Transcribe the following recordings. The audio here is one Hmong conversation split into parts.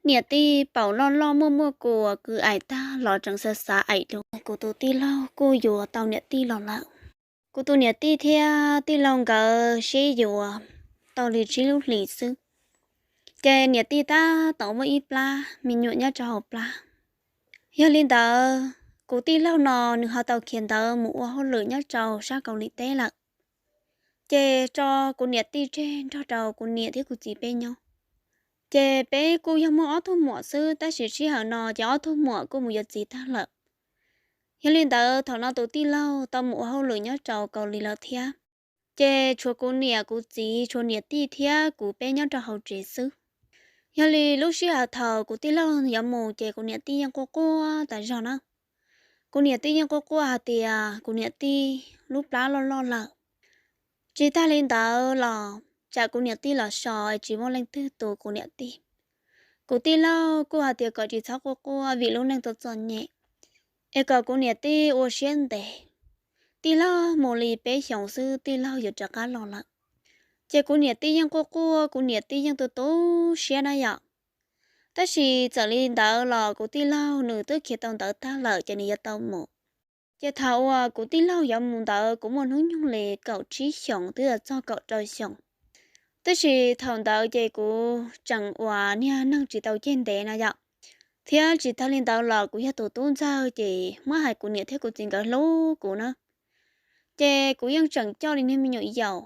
Niam tij paum loj loj muaj muaj kua kwv aim tag los tseem xav xav aim dua. Kuv tus tij laug kuj yuav tau niam tij los lawm. Kuv tus niam tij thiab tij laug nkawd sib yuav tau li tsib lub hlis xwb, ces niam tij tab tom muaj ib plab me nyuam nyob rau hauv plab. Yog li ntawd, kuv tij laug no nws ho tau khiav ntawd mus ua hauj lwm nyob rau sab Kaus Lim teb lawm, ces tso kuv niam tij tseg nrog rau kuv niam thiab kuv txiv peb nyob. Ces peb kuj yog muaj ob tug muam xwb, tab sis sij hawm no ces ob tug muam kuj mus yuav txiv tag lawm. Yog li ntawd, thaum no tus tij laug tau mus ua hauj lwm nyob rau Kaus Lim lawm thiab, ces tshuav kuv niam kuv txiv, tshuav niam tij thiab kuv peb nyob rau hauv tsev xwb. Yog li lub sij hawm thaum kuv tij laug yuav mus ces kuv niam tij yeej quaj quaj tas zog na. Kuv niam tij yeej quaj quaj hais tias kuv niam tij lub plab loj loj lawm. Tsis tag li ntawd los tsam kuv niam tij los so es tsis muaj leej twg tu kuv niam tij. Kuv tij laug kuj hais tias kom tsis txhob quaj quaj vim lub neej tau txom nyem, es kom kuv niam tij ua siab ntev. Tij laug mus li peb xyoos xwb tij laug yuav rov qab los lawm. Ces kuv niam tij yeej quaj quaj, kuv niam tij yeej tu tu siab na yom. Tab sis txawm li ntawd los kuv tij laug nws twb khiav tau ntawd tag lawm ces nws yuav tau mus. Ces thaum uas kuv tij laug yuav mus ntawd kuv muaj hnub nyoog li kaum tsib xyoos twb yuav txog kaum rau xyoos. Tab sis thaum ntawd ces kuv tseem ua niag neeg tsis tau ceg ntev na yom, thiab tsis tag li ntawd los kuv yog tus tub ntxawg ces muab hais kuv niam thiab kuv txiv nkawd hlub kuv na. Ces kuv yeej tseem coj li niag me nyuam yaus.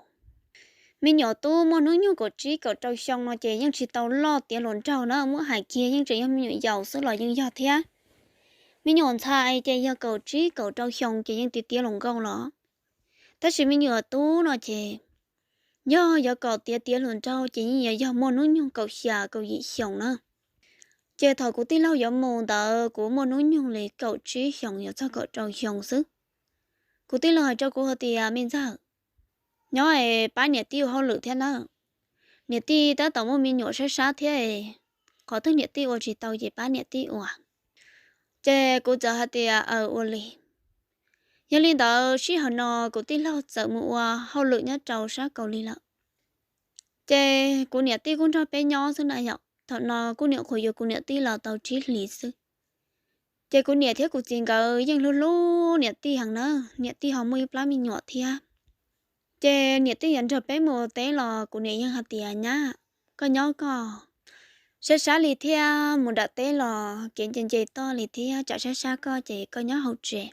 Me nyuam tub muaj hnub nyoog kaum tsib kaum rau xyoo no ces yeej tsis tau loj tiav hluas nraug na, muab hais kiag yeej tseem yog me nyuam yaus xwb los yeej yog thiab. Me nyuam ntxhais ces yog kaum tsib kaum rau xyoo ces yeej tiav tiav hluas nkauj los. Tab sis me nyuam tub no ces yog yuav kom tiav tiav hluas nraug ces yeej yuav yog muaj hnub nyoog kaum xya kaum yim xyoo na. Ces thaum kuv tij laug yuav mus ntawd kuv muaj hnub nyoog li kaum tsib xyoos yuav txog kaum rau xyoo xwb. Kuv tij laug hais rau kuv hais tias, me ntxawg, nyob es pab niam tij ua hauj lwm thiab nawb. Niam tij tab tom muaj me nyuam sab sab thiab, qhov twg niam tij ua tsis tau ces pab niam tij ua. Ces kuv txawm hais tias, aw, ua li. Yog li ntawd sij hawm no kuv tij laug txawm mus ua hauj lwm nyob rau sab Kaus Lim lawm. Ces kuv niam tij kuj nrog peb nyob xwb na yom, thaum no kuj nyuam qhuav yuav kuv niam tij los tau tsib hlis xwb. Ces kuv niam thiab kuv txiv nkawd yeej hlub hlub niam tij heev na, niam tij ho muaj ib plab me nyuam thiab. Ces niam tij yuav nrog peb mus ua teb los kuv niam yeej hais tias, nyab, koj nyob koj, sab sab li thiab, mus nram teb los kev nce nce toj li thiab, tsam sab sab koj ces koj nyob hauv tsev.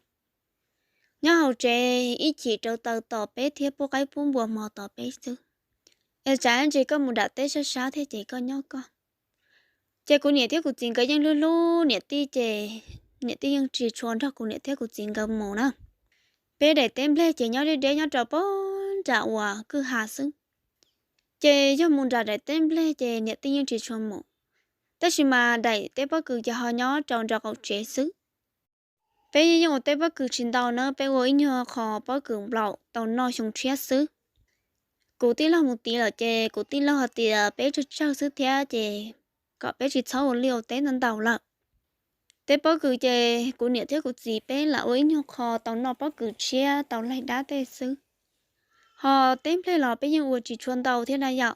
Nyob hauv tsev ib chim rauv taws tos peb thiab pub qaib pub npua hmo tos peb xwb. Es tsam ntsis koj mus nram teb sab sab thiab ces koj nyob koj. Ces kuv niam thiab kuv txiv nkawd yeej hlub hlub niam tij ces niam tij yeej tsis tshua nrog kuv niam thiab kuv txiv nkawd mus na. Peb daim teb nplej ces nyob deb deb nyob rau pem nram uas kwj ha xwb. Ces yog mus nram daim teb nplej ces niam tij yeej tsis tshua mus, tab sis mas daim teb pob kws ces ho nyob rau nraum qaum tsev xwb. Peb yeej ua teb pob kws tsis ntau na, peb ua ib nyuag qho pob kws nplaum tau noj xyoo tshiab xwb. Kuv tij laug mus tid lawm ces kuv tij laug hais tias peb tsawg tsawg xwb thiab ces kom peb tsis txhob ua liaj ua teb ntau ntau lawm. Teb pob kws ces kuv niam thiab kuv txiv peb lam ua ib nyuag qho tau noj pob kws tshiab tau laig dab tej xwb. Ho teb nplej los peb yeej ua tsis tshua ntau thiab na yom.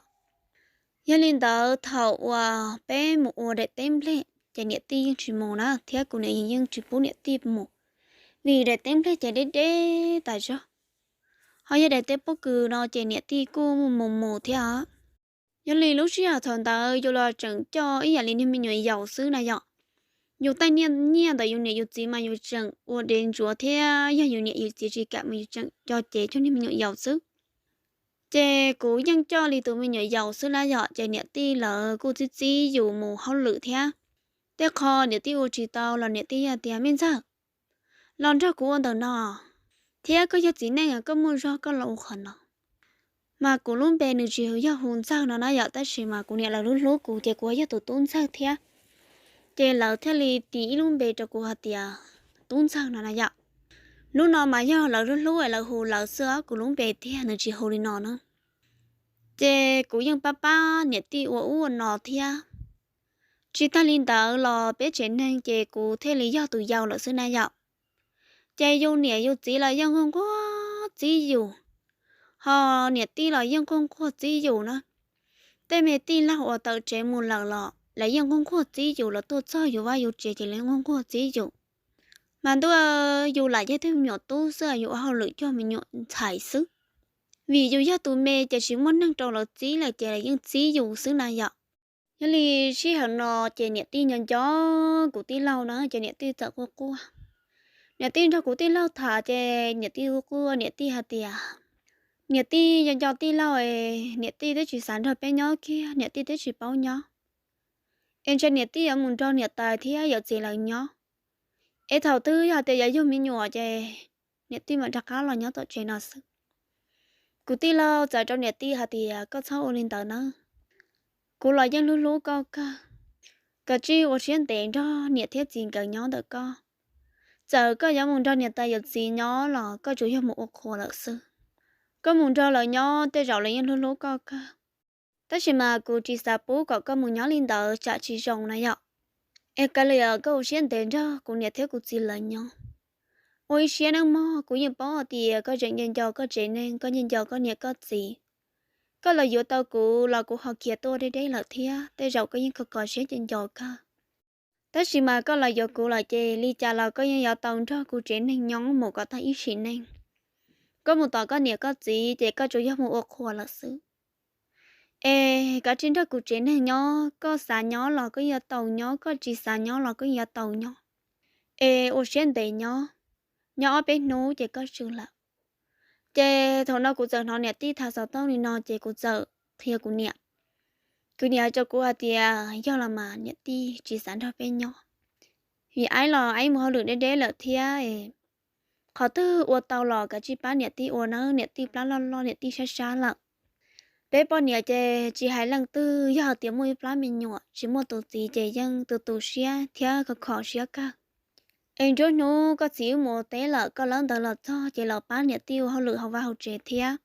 Yog li ntawd thaum uas peb mus ua daim teb nplej ces niam tij yeej tsis mus na, thiab kuv niam yeej tsis pub niam tij mus, vim daim teb nplej ces deb deb tas zog. Ho yog daim teb pob kws no ces niam tij kuj mus mus thiab os. Yog li lub sij hawm thaum ntawd yus los tseem coj ib yam li niag me nyuam yaus xwb na yom. Yus tej nyiaj ntawm yus niam yus txiv mas yus tseem ua dev ntsuav thiab, yog yus niam yus txiv tsis kam mas yus tseem coj cev cuag niag me nyuam yaus xwb. Ces kuv yeej coj li tus me nyuam yaus xwb na yom, ces niam tij lawv kuj txib txib yus mus hauj lwm thiab. Tej qho niam tij ua tsis tau los niam tij yeej tias, me ntxawg, los nrog kuv ua ntawm no, thiab koj yog txiv neej koj muaj zog koj los ua qhov no. Mas kuv lub npe nws tsis yog hu ntxawg no na yom, tab sis mas kuv niam lawv hlub hlub kuv ces kuv yog tus tub ntxawg thiab. Ces lawv thiaj li tis ib lub npe rau kuv hais tias tub ntxawg no na yom. Hnub no mas yog lawv hlub hlub es lawv hu lawv xwb, kuv lub npe tiag nws tsis hu li no na. Ces kuv yeej pab pab niam tij ua ub ua no thiab. Tsis tag li ntawd los peb tsev neeg ces kuv thiaj li yog tus yau lawm xwb na yom. Ces yus niam yus txiv los yeej nquag nquag txib yus, ho niam tij los yeej nquag nquag txib yus na. Tej me tij laug uas tawm tsev mus lawm los lawv yeej nquag nquag txib yus, lawv tuaj txog yus vaj yus tsev ces lawv nquag nquag txib yus. Mas ntuj, yus lam yog tug me nyuam tub xwb, yus ua hauj lwm coj me nyuam ntxhais xwb, vim yus yog tus me ces tsis muaj neeg rau lawv txib lawm ces lawv yeej txib yus xwb na yom. Yog li sij hawm no ces niam tij nco nco kuv tij laug na ces niam tij txawm quaj quaj. Niam tij nrog kuv tij laug tham ces niam tij quaj quaj, niam tij hais tias niam tij nco nco tij laug, niam tij twb tsis xav nrog peb nyob kiag, niam tij twb tsis paub nyob, es ntshe niam tij yuav mus nrog niam tais thiab yawm txiv lawv nyob, es thaum twg yog tias yuav yug me nyuam ces niam tij mam rov qab los nyob tom tsev no xwb. Kuv tij laug txawm rau niam tij hais tias koj txhob ua li ntawd nawb, kuv los yeej hlub hlub koj kawg, koj tsij ua siab ntev nrog niam thiab txiv nkawd nyob ntawm koj. Txawm koj yuav mus nrog niam tais yawm txiv nyob los koj tsuas yog mus ua qhua lawm xwb. Koj mus nrog lawv nyob tej zaum lawv yeej hlub hlub koj kawg. Tab sis mas kuv tsis xav pub kom koj mus nyob li ntawd tsam tsis zoo na yom. Es kav liam koj ua siab ntev nrog kuv niam thiab kuv txiv lawv nyob. Ua ib siab nawb mog, kuv yeej paub hais tias koj tseem nco nco koj tsev neeg, koj nco nco koj niam koj txiv. Koj los yuav tau kuv los kuv ho khiav tuaj deb deb lawm thiab, tej zaum koj yeej kho kho siab nco nco kawg. Tab sis mas koj los yuav kuv lawm ces li cas los koj yeej yuav tau nrog kuv tsev neeg nyob mus kom tag ib sim neej. Koj mus tom koj niam koj txiv ces koj tsuas yog mus ua qhua lawm xwb. Es kav tsij nrog kuv tsev neeg nyob, koj xav nyob los koj yuav tau nyob, koj tsis xav nyob los koj yuav tau nyob. Es ua siab ntev nyob, nyob ob peb hnub ces koj tsw lawm. Ces thaum no kuv txawm hnov niam tij tham xov tooj li no ces kuv txawm qhia kuv niam. Kuv niam hais rau kuv hais tias yog los mas niam tij tsis xav nrog peb nyob, vim aib los aib mus hauj lwm deb deb lawm thiab. Qhov twg ua tau los kav tsij pab niam tij ua nawb, niam tij plab loj loj, niam tij sab sab lawm. Peb poj niam ces tsis hais leej twg, yog hais tias muaj ib plab me nyuam tsis muaj tus txiv ces yeej tu tu siab thiab kho kho siab kawg. Es nruab hnub koj txiv wb mus ua teb lawm, koj lawb ntawd los txog ces los pab niam tij ua hauj lwm hauv vaj hauv tsev thiab,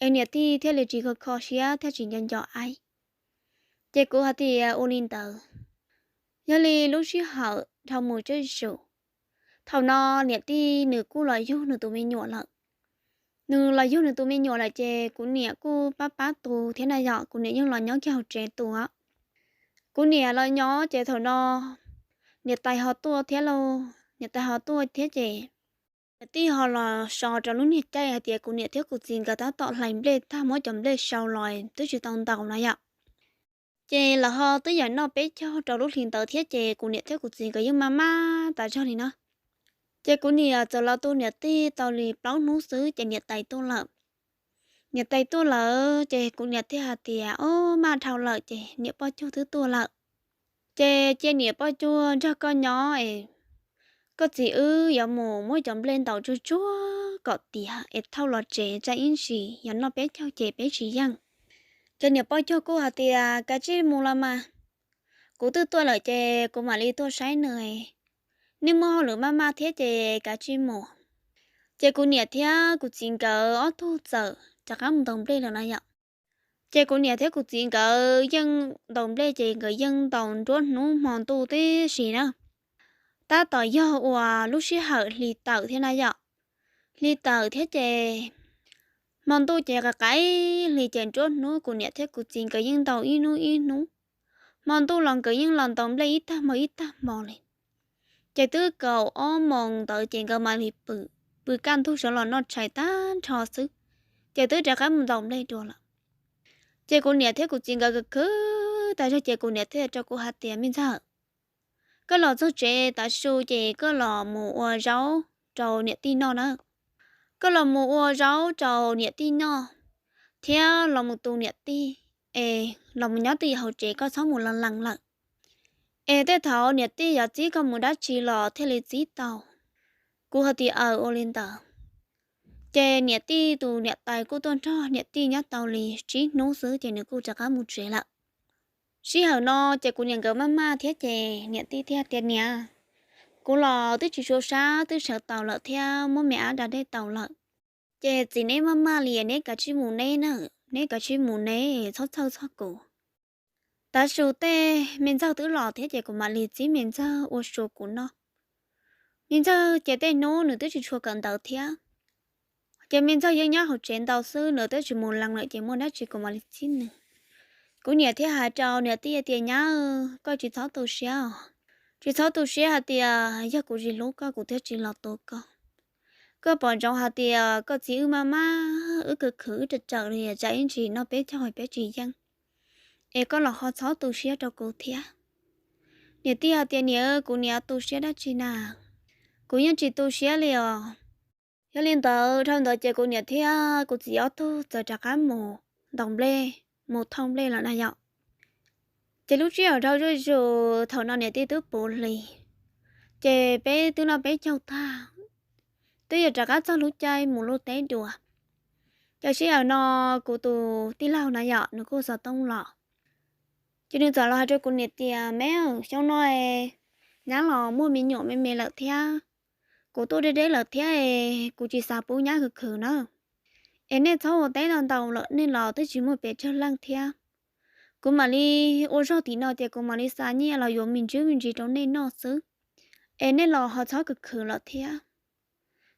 es niam tij thiaj li tsis kho kho siab thiab tsis nco nco aib. Ces kuv hais tias ua li ntawd. Yog li lub sij hawm dhau mus tsawg zus, thaum no niam tij nws kuj los yug nws tus me nyuam lawm. Nws los yug nws tus me nyuam lawm ces kuv niam kuj pab pab tus thiab na yom, kuv niam yeej los nyob kiag hauv tsev tus. Kuv niam los nyob ces thaum no niam tais ho tuaj thiab lauj, niam tais ho tuaj thiab ces niam tij ho los so rau lub niag caij hais tias kuv niam thiab kuv txiv nkawd tab tom hlais nplej tag muab cov nplej sau los twb tsis tau ntaus na yom. Ces lawv ho twb yam noj peb caug rau lub hli ntawd thiab ces kuv niam thiab kuv txiv nkawd yeej maj maj tas zog li na. Ces kuv niam txawm los tu niam tij tau li plaub hnub xwb ces niam tais tuaj lawm. Niam tais tuaj lawm ces kuv niam thiaj hais tias, o, maj dhau lawm ces niam poj cuag twb tuaj lawm. Ces cia niam poj cuag nrog koj nyob es koj txiv wb yuav mus muab cov nplej ntaus tsuag tsuag kom tiav es thauj los tsev tsa ib ntsis yog noj peb caug ces peb tsis yeej. Ces niam poj cuag kuj hais tias kav tsij mus los mas, kuv twb tuaj lawm ces kuv mam li tuaj saib nws. Nej muaj hauj lwm maj maj thiab ces kav tsij mus. Ces kuv niam thiab kuv txiv nkawd ob tug txawm rov qab mus ntaus nplej lawm na yom. Ces kuv niam thiab kuv txiv nkawd yeej ntaus nplej ces nkawd yeej ntaus nruab hnub hmo ntuj tib si na. Tab tom yog uas lub sij hawm hli tawm thiab na yom. Hli tawm thiab ces hmo ntuj ces qaim qaim hli ces nruab hnub kuv niam thiab kuv txiv nkawd yeej ntaus ib hnub ib hnub. Hmo ntuj los nkawd yeej los ntaus nplej ib tag hmo ib tag hmo li. Ces twb kaum ob moos ntawd ces nkawd mam li pw, pw kaj ntug sawv los noj tshais tag nrho xwb, ces twb rov qab mus ntaus nplej dua lawm. Ces kuv niam thiab kuv txiv nkawd khwv khwv tas zog ces kuv niam thiaj rau kuv hais tias, me ntxawg, koj los txog tsev tav su ces koj los mus ua zaub rau niam tij noj na. Koj los mus ua zaub rau niam tij noj thiab los mus tu niam tij, es los mus nyob twj ywm hauv tsev, koj txhob mus lees lees lawm. Es tej thaum niam tij yuav txib koj mus dab tsi los thiaj li txib tau. Kuv hais tias aws, ua li ntawd. Ces niam tij tus niam tais kuj tuaj nrog niam tij nyob tau li tsib hnub xwb ces nws kuj rov qab mus tsev lawm. Sij hawm no ces kuv niam nkawd maj maj thiab ces niam tij thiaj tias, niam, kuv los twb tsis tshua sab, twb sawv tau lawm thiab muab me ab da dej tau lawm. Ces txiv neb maj maj li, neb kav tsij mus neb na, neb kav tsij mus neb, txhob txhawj txog kuv. Tav su tej me ntxawg twb los thiab ces kuv mam li txib me ntxawg ua su kuv noj. Me ntxawg ces tej hnub nws twb tsis tshua kawm ntawv thiab, ces me ntxawg yeej nyob hauv tsev ntau xwb, nws twb tsis mus lees lawm ces muaj dab tsi kuv mam li txib nws. Kuv niam thiaj hais rau niam tij tias, Nyab, koj tsis txhob tu siab os. Tsis txhob tu siab hais tias yog kuv tsis hlub koj kuv thiaj tsis los tua koj. Koj pom ntsoov hais tias koj txiv wb maj maj, wb khwv khwv, wb rawm rawm li, tsam ib ntsis no peb caug peb tsis yeej, es koj los ho txhob tu siab rau kuv thiab. Niam tij hais tias, Niam, kuv niam tu siab dab tsi na? Kuv yeej tsis tu siab li os. Yog li ntawd dhau ntawd ces kuv niam thiab kuv txiv ob tug txawm rov qab mus ntaus nplej, mus thauj nplej lawm na yom. Ces lub sij hawm dhau zuj zus thaum no niam tij twb puv hli, ces peb twb noj peb caug tag, twb yuav rov qab txog lub caij mus luaj teb dua. Ces sij hawm no kuv tus tij laug na yom, nws kuj xov tooj los. Ces nws txawm los hais rau kuv niam tias, Me, xyoo no nyab los muaj me nyuam me me lawm thiab, kuv tuaj deb deb lawm thiab, kuv tsis xav pub nyab khwv khwv na. Es nej txhob ua teb ntau ntau lawm, nej los twb tsis muaj pes tsawg leej thiab. Kuv mam li ua zog tim no ces kuv mam li xa nyiaj los yuav me ntsis me ntsis rau nej noj xwb, es nej los ho txhob khwv khwv lawm thiab.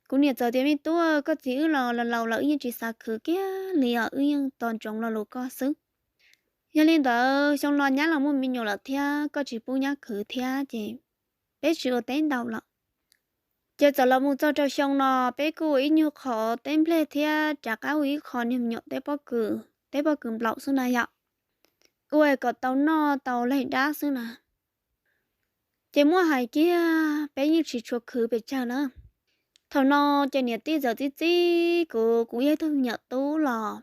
Kuv niam txawm tias, Me tub, koj txiv wb los laus laus lawm, wb yeej tsis xav khwv kiag li os, wb yeej tos ntsoov lo lus koj xwb. Yog li ntawd xyoo no nyab los muaj me nyuam lawm thiab, koj tsis pub nyab khwv thiab ces peb tsis ua teb ntau lawm. Ces txawm los mus txog rau xyoo no, peb kuj ua ib nyuag qho teb nplej thiab rov qab ua ib qho niag me nyuam teb pob kws, teb pob kws nplaum xwb na yom. Ua kom tau noj tau laig dab xwb na. Ces muab hais kiag peb yeej tsis tshua khwv pes tsawg na. Thaum no ces niam tij txawm txib txib kuv, kuv yog ib tug me nyuam tub los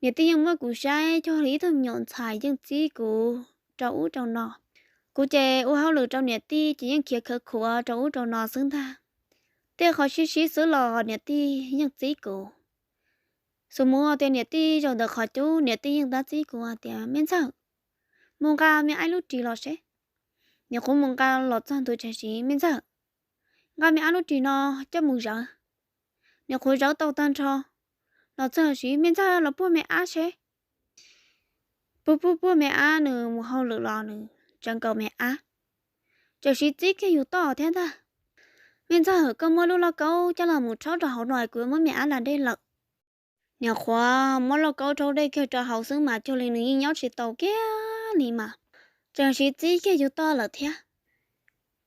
niam tij yeej muab kuv saib cog li ib tug me nyuam ntxhais, yeej txib kuv rau ub rau no. Kuv ces ua hauj lwm rau niam tij ces yeej khiav khawv khuav rau ub rau no xwb ntag. Tej qhov sib sib xwb los niam tij yeej txib kuv. Xus mus tias niam tij zaum ntawm qhov cub, niam tij yeej tab txib kuv hais tias, Me ntxawg, mus nqa me ab lub ris los seb. Niam qhuav mus nqa los txog ntua, Tsam siv, me ntxawg, nqa me ab lub ris no coj mus zawv. Niam qhuav zawv tau tag nrho los txog, Tsam siv, me ntxawg, los puag me ab seb. Puag puag puag me ab, nws mus hauj lwm los nws tseem nkaus me ab. Tsam siv, txib kiag yus toj thiab ntag. Me ntxawg, koj muab lub lauj kaub coj los mus rhaub rau hauv no, kuv yuav muab me ab da dej lawm. Niam qhuav muab lauj kaub rhaub dej kiag rau hauv xwb mas cuag li nws yeej nyob tsis tau kiag li mas. Tsam siv, txib kiag yus toj lawm thiab.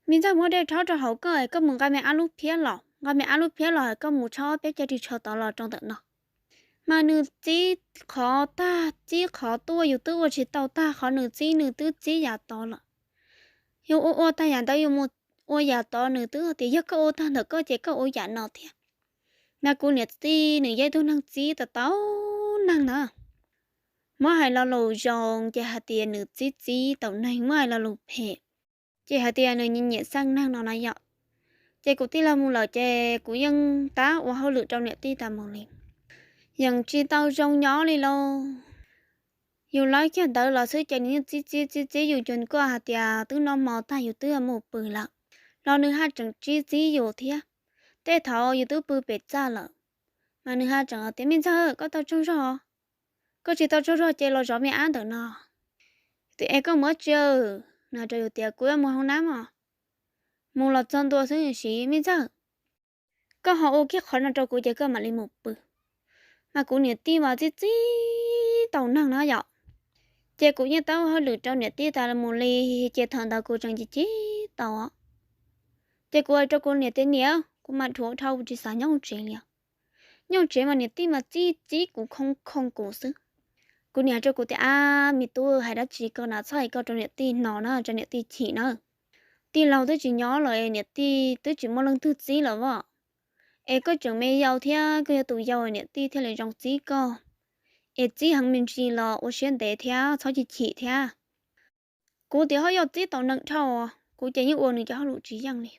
Me ntxawg, muab dej rhaub rau hauv koj, koj mus nqa me ab lub phiab los, nqa me ab lub phiab los koj mus rhaub peb cov ris tsho tod los rau ntawm no. Mas nws txib qhov tag txib qhov tuaj, yus twb ua tsis tau tag qhov nws txib, nws twb txib yav tod lawm. Yus ua ua tag yam ntawd yus mus ua yam tod, nws twb tias yog koj ua tag ntawm koj ces koj ua yam no thiab. Mas kuv niam tij nws yog ib tug neeg txib tau tau neeg na. Muab hais lo lus zoo ces hais tias nws txib txib tau neeg, muab hais lo lus phem ces hais tias nws nyiam nyiam xeeb neeg no na yom. Ces kuv tij laug mus lawm ces kuv yeej tab ua hauj lwm rau niam tij tas mus li. Yeej tsis tau zoo nyob li lauj. Yus lawv kiag ntawd los xwb ces nws yeej txib txib txib txib yus, cuag koj hais tias twb noj hmo tag yus twb mus pw lawm, los nws haj tseem txib txib yus thiab. Tej thaum yus twb pw pem txaj lawm, mas nws haj tseem tias, Me ntxawg, koj tau tsaug zog. Koj tsis tau tsaug zog ces los zov me ab ntawm no. Tias, Es koj mus dab tsi? Nws rau yus tias, Kuv yuav mus hauv nab mog. Mus los txog ntua xwb, Siv, me ntxawg, koj ho ua kiag qhov no rau kuv ces koj mam li mus pw. Mas kuv niam tij mas txib txib tau neeg na yom. Ces kuv yeej tab ua hauj lwm rau niam tij tas mus li, ces thaum ntawd kuv tseem ci ci tau. Ces kuv hais rau kuv niam tias, Niam, kuv mas dhuav dhau, kuv tsis xav nyob tsev li. Nyob tsev mas niam tij mas txib txib kuv, khoo khoo kuv xwb. Kuv niam hais rau kuv tias, Ab, me tub, hais dab tsi koj na, txhob hais koj rau niam tij hnov na, tsam niam tij chim na. Tij laug twb tsis nyob lawm, niam tij twb tsis muaj leej twg txib lawm as. Es koj tseem me yau thiab, koj yog tus yau, niam tij thiaj li zoo txib koj. Es txib heev me ntsis los ua siab ntev thiab, txhob chim chim thiab. Kuv tias, Ho yog txib tau neeg dhau, kuv ces yeej ua nws cov hauj lwm tsis yeej li.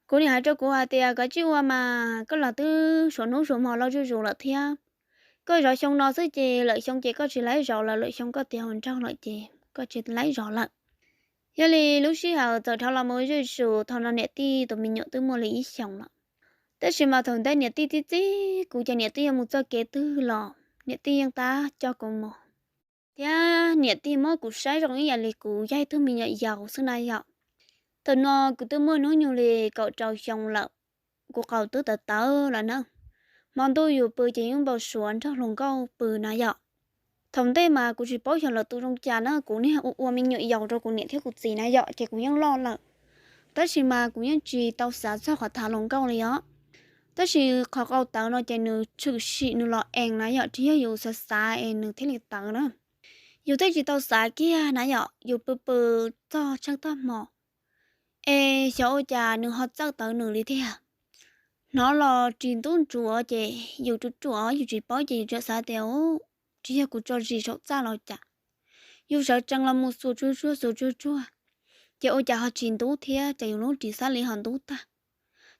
Kuv niam hais rau kuv hais tias, Koj tsis ua mas, koj los twb suav hnub suav hmo loj zuj zus lawm thiab. Koj zov xyoo no xwb ces lwm xyoo ces koj tsis laib zov lawm, lwm xyoo koj tiav hauv nraug lawm ces koj tsis laib zov lawm. Yog li lub sij hawm txawm dhau los mus zuj zus, thaum no niam tij tus me nyuam twb muaj li ib xyoos lawm. Tab sis mas thaum ntawd niam tij txib txib kuv ces niam tij yuav mus txoj kev twg los niam tij yeej tab coj kuv mus, thiab niam tij muab kuv saib zoo ib yam li kuv yog ib tug me nyuam yaus xwb na yom. Thaum no kuv twb muaj hnub nyoog li kaum rau xyoo lawm, kuv qau twb tawv tawv lawm na. Hmo ntuj yus pw ces yeej npau suav nrog hluas nkauj pw na yom. Thaum ntej mas kuv tsis paub xyov lawv tu zoo cas na, kuv niag ua ua me nyuam yaus rau kuv niam thiab kuv txiv na yom, ces kuv yeej loj lawm. Tab sis mas kuv yeej tsis tau xav txog qhov tham hluas nkauj li os. Tab sis qhov qau tawv no ces nws tshwm sim nws los ees na yom, tsis yog yus xav xav es nws thiaj li tawv na. Yus thiaj tsis tau xav kiag na yom, yus pw pw txog tsheej tag hmo es xyov ua cas nws ho txawj tawv nws li tiag. Hnov los ris ntub ntsuav ces yus ruam ruam yus tsis paub ces yus txawm xav tias, tsis yog kuv tso zis saum txaj los cas. Yus sawv tsees los mus xuas tsuag tsuag xuas tsuag tsuag, ces ua cas ho tsis ntub thiab, ces yus lub ris xab li ho ntub tag.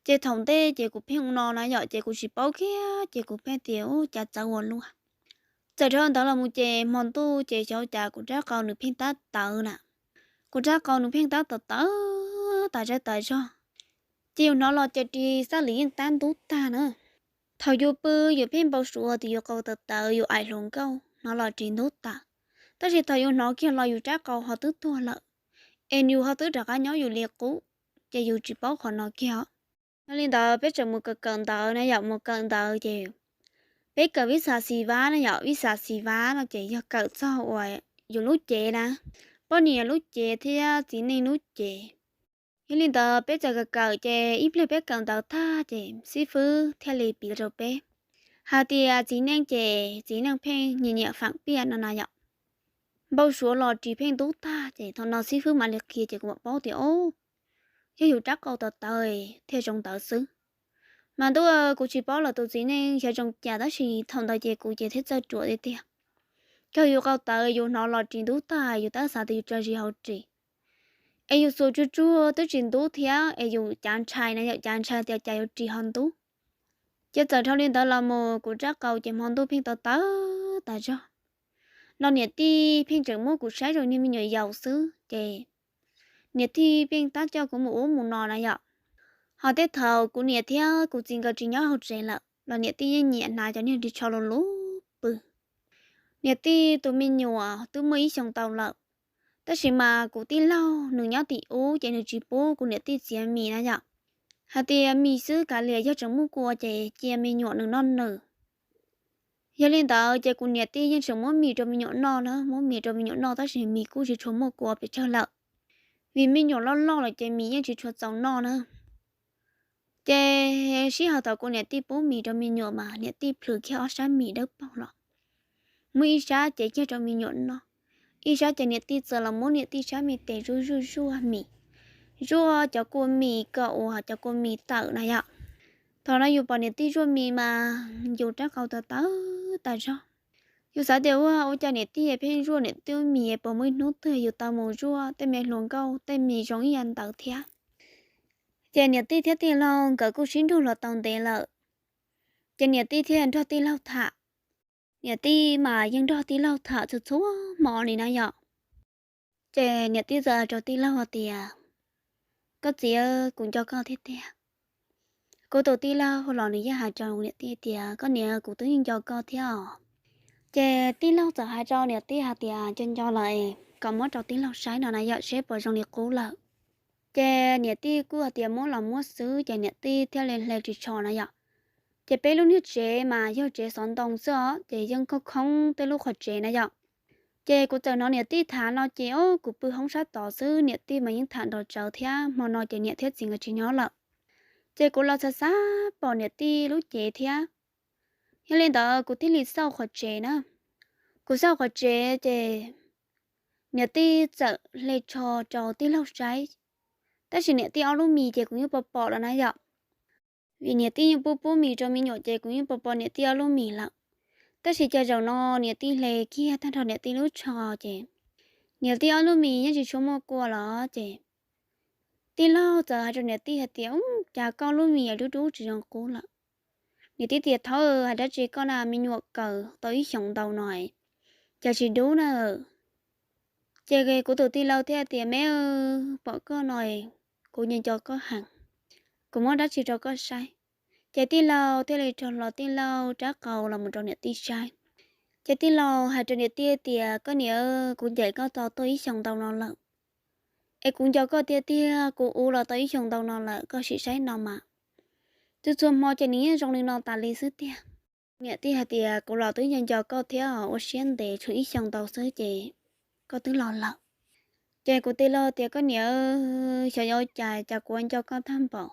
Ces thaum ntej ces kuv pheej ua no na yom, ces kuv tsis paub kiag ces kuv pheej tias, ua cas txawv ua luaj. Txawm dhau ntawd los mus ces hmo ntuj ces xyov cas kuv rab qau nws pheej tab tawv na. Kuv rab qau nws pheej tab tawv tawv tas zog tas zog, ces yus hnov los ces ris xab li yeej tab ntub tag na. Thaum yus pw yus pheej npau suav tias yus qau tawv tawv yus aim hluas nkauj, hnov los ris ntub tas. Tab sis thaum yus hnov kiag los yus rab qau ho twb tuag lawm, es yus ho twb rov qab nyob yus li qub, ces yus tsis paub qhov no kiag os. Yog li ntawd peb tseem mus kawm kawm ntawv na yom, mus kawm ntawv ces peb kawm vib xas xis vab na yom, vib xas xis vab no ces yog kawm txog uas yus lub cev na, poj niam lub cev thiab txiv neej lub cev. Yog li ntawd peb txawm kawm kawm ces ib pliag peb kawm ntawv tag ces xib fwb thiaj li piav rau peb hais tias txiv neej ces txiv neej pheej nyiam nyiam feem piaj no na yom. Npau suav los ris pheej ntub tag ces thaum no xib fwb mam li qhia ces kuv mam paub tias, o, yog yus rab qau tawv tawv thiaj zoo ntawd xwb. Mas ntuj, kuv tsis paub los tus txiv neej xyov zoo cas tab sis thaum ntawd ces kuv ces thiaj txawj ruam tiag tiag. Kawg yus qau tawv yus hnov los ris ntub tag yus tab xav tias yus tso zis hauv ris, es yus xuas tsuag tsuag twb tsis ntub thiab es yus cav ntshai na yom, cav ntshai tias cas yuav ris ho ntub. Ces txawm dhau li ntawd los mus kuv rab qau ces hmo ntuj pheej tawv tawv tas zog. Los niam tij pheej tseem muab kuv saib zoo niag me nyuam yaus xwb ces niam tij pheej tab coj kuv mus ub mus no na yom. Ho tej thaum kuv niam thiab kuv txiv nkawd tsis nyob hauv tsev lawm los niam tij yeej nyiam hnav cov niag ris tsho lus lub pw. Niam tij tus me nyuam twb muaj ib xyoos tau lawm, tab sis mas kuv tij laug nws nyob tim ub ces nws tsis pub kuv niam tij txiav mis na yom. Hais tias mis xwb kav liam, yog tseem muaj kua ces cia me nyuam nws noj nws. Yog li ntawd ces kuv niam tij yeej tseem muab mis rau me nyuam noj na, muab mis rau me nyuam noj tab sis mis kuj tsis tshua muaj kua pes tsawg lawm, vim me nyuam loj loj lawm ces mis yeej tsis tshua txaus noj na. Ces sij hawm thaum kuv niam tij pub mis rau me nyuam mas niam tij plhws kiag ob sab mis dawb paug los, muab ib sab ces cog rau me nyuam noj, ib sab ces niam tij txawm los muab niam tij sab me tes zuaj zuaj zuaj mis, zuaj cov kua mis kom uas cov kua mis tawm na yom. Thaum no yus pom niam tij zuaj mis mas yus rab qau tawv tawv tas zog. Yus xav tias ua ua cas niam tij pheej zuaj niam tij mis, puas muaj ib hnub twg yus tau mus zuaj tej me hluas nkauj tej mis zoo ib yam ntawd thiab. Ces niam tij thiab tij laug nkawd kuj sib nrug los tau ntev lawm, ces niam tij thiaj nrog tij laug tham. Niam tij mas yeej nrog tij laug tham txhua txhua hmo li na yom. Ces niam tij txawm hais rau tij laug hais tias, koj txiv, kuv nco koj tiag tiag. Kuv tus tij laug los nws yeej hais rau niam tij tias, koj niam, kuv twb yeej nco koj thiab os. Ces tij laug txawm hais rau niam tij hais tias, nco nco lawm, kom muab rau tij laug saib no na yom, seb puas zoo li qub lawm. Ces niam tij kuj hais tias muab los muab xwb, ces niam tij thiaj li hle ris tsho na yom. Ces peb lub niag tsev mas yog tsev xov ntoo xwb os, ces yeej khoob khoob tej lub qhov tsev na yom. Ces kuv txawm hnov niam tij tham no ces o, kuv pw hoob sab tod xwb, niam tij mas yeej tham nrov tsawv thiab, hmo no ces niam thiab txiv nkawd tsis nyob lawm. Ces kuv los xav xav pom niam tij lub cev thiab. Yog li ntawd kuv thiaj li xauj qhov tsev na. Kuv xauj qhov tsev ces niam tij txawm hle tsho rau tij laug saib, tab sis niam tij ob lub mis ces kuv yeej pom pom lawm na yom. Vim niam tij yeej pub pub mis rau me nyuam ces kuv yeej pom pom niam tij ob lub mis lawm. Tab sis cas zaum no niam tij hle kiag tag nrho niam tij lub tsho ces niam tij ob lub mis yeej tsis tshua muaj kua los ces tij laug txawm hais rau niam tij hais tias, cas koj lub mis dub dub tsis zoo qub lawm. Niam tij tias, thaub, hais dab tsi koj na, me nyuam kawm tau ib xyoos ntau no cas tsis dub na. Ces kuv tus tij laug thiaj tias, me, pom koj no kuv nco nco koj heev, kuv muab dab tsi rau koj saib. Ces tij laug thiaj li rho hlo tij laug rab qau los mus rau niam tij saib. Ces tij laug hais rau niam tij tias, koj niam, kuv ncaim koj tau tuaj ib xyoos ntau no lawm, es kuv nco koj tiag tiag, kuv ua los tau ib xyoos ntau no lawm, koj sim saib no mas. Txhua txhua hmo ces nws yeej zoo li no tas li xwb tiag. Niam tij hais tias, Kuv los twb nco nco koj thiab, ua siab ntev tshuav ib xyoos ntau xwb ces koj twb los lawm. Ces kuv tij laug tias, Koj niam, xyov yuav ua cas cas kuv ua nco koj tag npaum,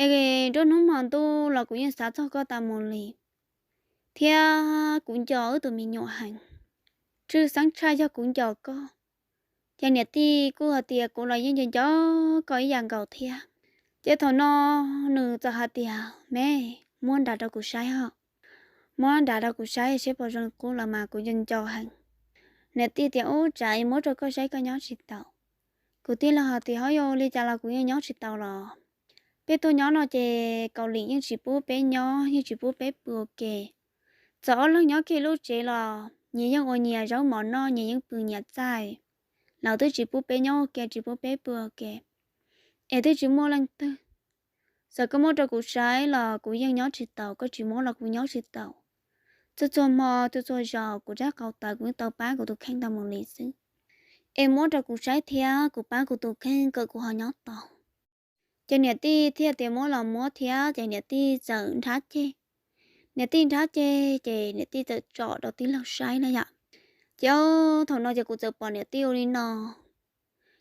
es nruab hnub hmo ntuj los kuv yeej xav txog koj tas mus li, thiab kuv nco wb tus me nyuam heev, tshwj xeeb tshaj yog kuv nco koj. Ces niam tij kuj hais tias, Kuv los yeej nco nco koj ib yam nkaus thiab. Ces thaum no nws txawm hais tias, Me, muab nram rau kuv saib os, muab nram rau kuv saib seb puas zoo qub los mas kuv nco nco heev. Niam tij tias, Ub, tsam es muab rau koj saib koj nyob tsis taus. Kuv tij laug hais tias, Ho yog li cas los kuv yeej nyob tsis taus los. Peb tuaj nyob no ces Kaus Lim yeej tsis pub peb nyob, yeej tsis pub peb pw ua ke. Txawm ob leeg nyob kiag lub tsev los nyias yeej ua nyias zaub mov noj, nyias yeej pw nyias txaij. Lawv twb tsis pub peb nyob ua ke, tsis pub peb pw ua ke, es twb tsis muaj leej twg. Txawm koj muab rau kuv saib los kuv yeej nyob tsis taus, koj tsis muab los kuv nyob tsis taus. Txhua txhua hmo, txhua txhua zaus kuv rab qau tawv kuv yeej tau pab kuv tus kheej tau mus li xwb. Es muab rau kuv saib thiab, kuv pab kuv tus kheej kom kuv ho nyob tau. Ces niam tij thiaj tias muab los muab thiab, ces niam tij txawm nrhab ceg. Niam tij nrhab ceg ces niam tij txawm tsom rau tij laug saib na yom. Ces thaum no ces kuv txawm pom niam tij ua li no.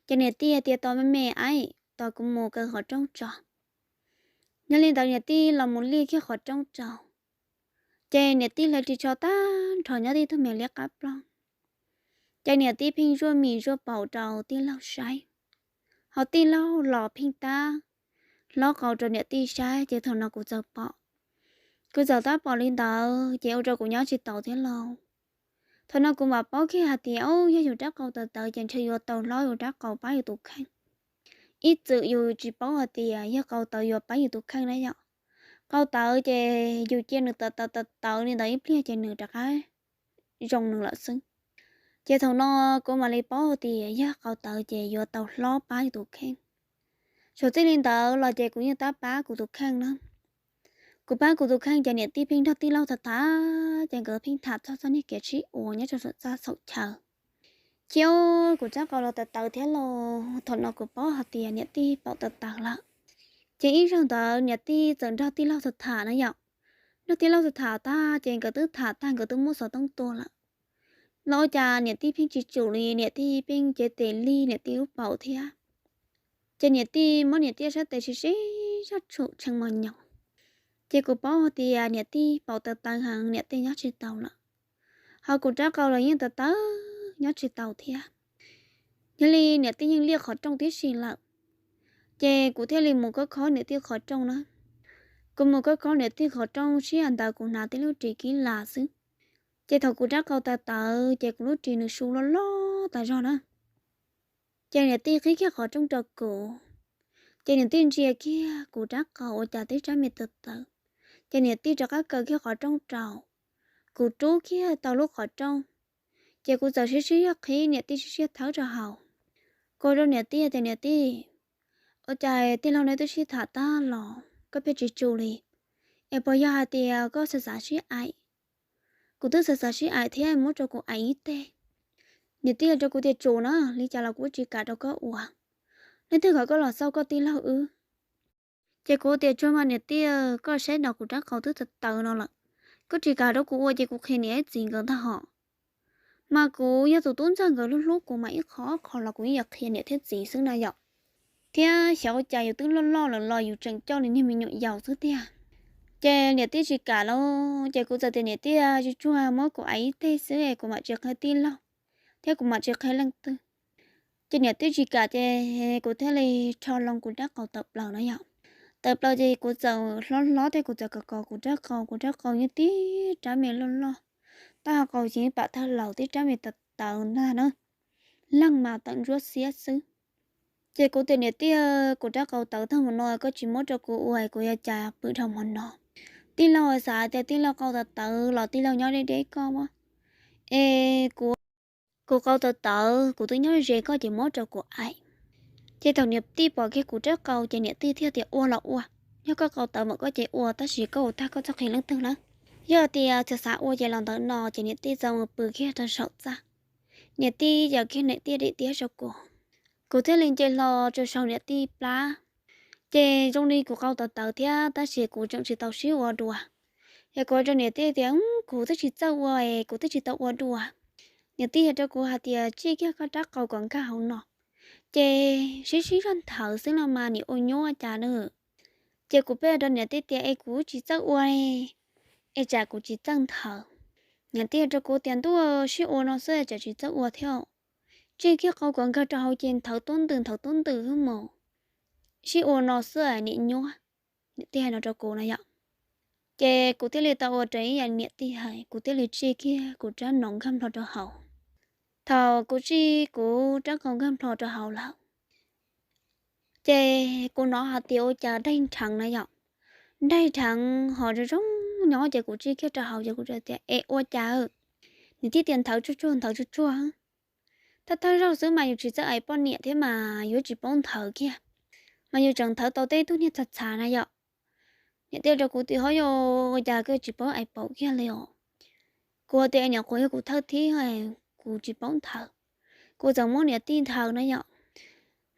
Ces niam tij tias, Tos me me, aib, tos kuv mus kaw qhov rooj tso. Yog li ntawd niam tij los mus liaj kiag qhov rooj rau. Ces niam tij hle ris tsho tag nrho nyob tib tug me liab qab ploog. Ces niam tij pheej zuaj mis zuaj paus rau tij laug saib, ho tij laug los pheej tab hlob qau rau niam tij saib. Ces thaum no kuv txawm pom, kuv txawm tab pom li ntawd ces ua rau kuv nyob tsis taus thiab lauj. Thaum no kuv mam paub kiag hais tias, Ub, yog yus rab qau tawv tawv ces ntshe yuav tau hlob yus rab qau pab yus tus kheej. Ib txwm yus tsis paub hais tias yog qau tawv yuav pab yus tus kheej na yom. Qau tawv ces yus cia nws tawv tawv tawv tawv li ntawd ib pliag ces nws rov qab zoo nws lawm xwb. Ces thaum no kuv mam li paub hais tias yog qau tawv ces yuav tau hlob pab yus tus kheej. Thaum txij li ntawd los ces kuv yeej tab pab kuv tus kheej na. Kuv pab kuv tus kheej ces niam tij pheej nrog tij laug tham tham, ces nkawd pheej tham txog txoj niag kev sib ua nyob rau saum txaj saum chaw. Ces kuv rab qau los tawv tawv thiab lauj, thaum no kuv paub hais tias niam tij paum tawv tawv lawm. Ces ib zaug ntawd niam tij txawm nrog tij laug tham tham na yom. Nrog tij laug tham tham tag ces nkawd twb tham tag nkawd twb muab xov tooj tua lawm. Los ua cas niam tij pheej tsis tsum li, niam tij pheej cev tes lig niam tij lub paum thiab. Ces niam tij muab niam tij sab tes sib sib zog tshum tshee mos nyoos. Ces kuv paub hais tias niam tij paum tawv tawv heev, niam tij nyob tsis taus lawm. Ho kuv rab qau los yeej tawv tawv nyob tsis taus thiab. Yog li niam tij yeej liaj qhov rooj tib si lawm. Ces kuv thiaj li mus khob khob niam tij qhov rooj na. Kuv mus khob khob niam tij qhov rooj sij hawm ntawd kuv hnav tib lub ris kib las xwb. Ces thaum kuv rab qau tawv tawv ces kuv lub ris nws su loj loj tas zog na. Ces niam tij qhib kiag qhov rooj rau kuv. Ces niam tij ntsia kiag kuv rab qau ua cas tib rab me tawv tawv. Ces niam tij rov qab kaw kiag qhov rooj rau. Kuv rub kiag tau lub qhov rooj. Ces kuv txawm sib sib zog qhib niam tij sib sib thawb rau hauv. Kuv rau niam tij tias, Niam tij, ua cas tij laug neb twb sib tham tag los koj pheej tsis tsum li? Es puas yog hais tias koj xav xav sib aim? Kuv twb xav xav sib aim thiab, muab rau kuv aim ib teg. Niam tij rau kuv tias, Tsum na, li cas los kuv tsis kam rau koj ua. Leej twg kom koj los xauj koj tij laug wb? Ces kuv tias, Tsuag mas niam tij, koj saib no kuv rab qau twb tawv tawv no lawm, koj tsis kam rau kuv ua ces kuv qhia niam txiv nkawd ntag hos. Mas kuv yog tus tub ntxawg nkawd hlub hlub kuv mas ib qho ob qho los kuv yeej yuav qhia niam thiab txiv xwb na yom. Thiab xyov ua cas yus twb loj loj lawm los yus tseem coj li niag me nyuam yaus xwb tiag. Ces niam tij tsis kam lauj, ces kuv txawm tias, Niam tij, tsuag tsuag muab kuv aim ib teg xwb es kuv mam tsis qhia tij laug, thiab kuv mam tsis qhia leej twg. Ces niam tij tsis kam ces kuv thiaj li rho loo kuv rab qau tawm plaws na yom. Tawm plaws ces kuv txawm hlob hlob thiab kuv txawm kov kov kuv rab qau, kuv rab qau yeej tib rab me loj loj, tab ho qau yeej pam thawj laus tib rab me tawv tawv ntag na, leeg mas tawm ntsuab xiab xwb. Ces kuv tias, Niam tij, kuv rab qau tawv tag mus no koj tsis muab rau kuv ua kuv yuav cas pw dhau hmo no. Tij laug xav tias tij laug qau tawv tawv los tij laug nyob deb deb koj mas, es kuv, kuv qau tawv tawv kuv twb nyob ze koj ces muab rau kuv aim. Ces thaum niam tij pom kiag kuv rab qau ces niam tij thiaj tias, Ua los ua, yog koj qau tawv mam koj ces ua, tab sis koj ua tag koj txhob qhia leej twg na. Yog tias txawm xav ua ces los ntawm no. Ces niam tij txawm mus pw kiag rau saum txaj, niam tij yaws kiag niam tij daim tiab rau kuv. Kuv thiaj li nce hlo rau saum niam tij plab. Ces zoo li kuv qau tawv tawv thiab tab sis kuv tseem tsis tau sib ua dua, Ces kuv hais rau niam tij tias, Kuv twb tsis txawj ua es kuv twb tsis tau ua dua. Niam tij hais rau kuv hais tias, Tsij kiag koj rab qau kom nkag hauv no, ces sib sib zog nthawv xwb no mas nim ua nyuab cas na. Ces kuv pheej hais rau niam tij tias, Es kuv tsis txawj ua, es tsam kuv tsis txawj nthawv. Niam tij hais rau kuv tias, Ntuj, sib ua no xwb tsam tsis txawj ua thiab. Tsij kiag qau kom nkag rau hauv ces nthawv tub ntws nthawv tub ntws xwb mas, sib ua no xwb nim nyuab. Niam tij hais no rau kuv na yom. Ces kuv thiaj li tau ua raws ib yam niam tij hais, kuv thiaj li tsij kiag kuv rab no nkag nplho rau hauv. Thaum kuv tsij kuv rab qau nkag nplho rau hauv lawm, ces kuv hnov hais tias ua cas daig nrheev na yom, daig nrheev ho zoo zoo nyob ces kuv tsij kiag rau hauv ces kuv tias, Es ua cas? Niam tij tias, Nthawv tsuag tsuag nthawv tsuag tsuag. Thawj thawj zaug xwb mas yus tsis txawj ais poj niam thiab mas yuav tsis paub nthawv kiag, mas yus tseem nthawv tau tej tug niag txhav txhav na yom. Niam tij rau kuv tias, Ho yog ua cas koj tsis paub ais paum kiag li os? Kuv tias, Niam, kuv yog kuv thawj thib, kuv tsis paub nthawv. Kuv txawm muab niam tij nthawv na yom,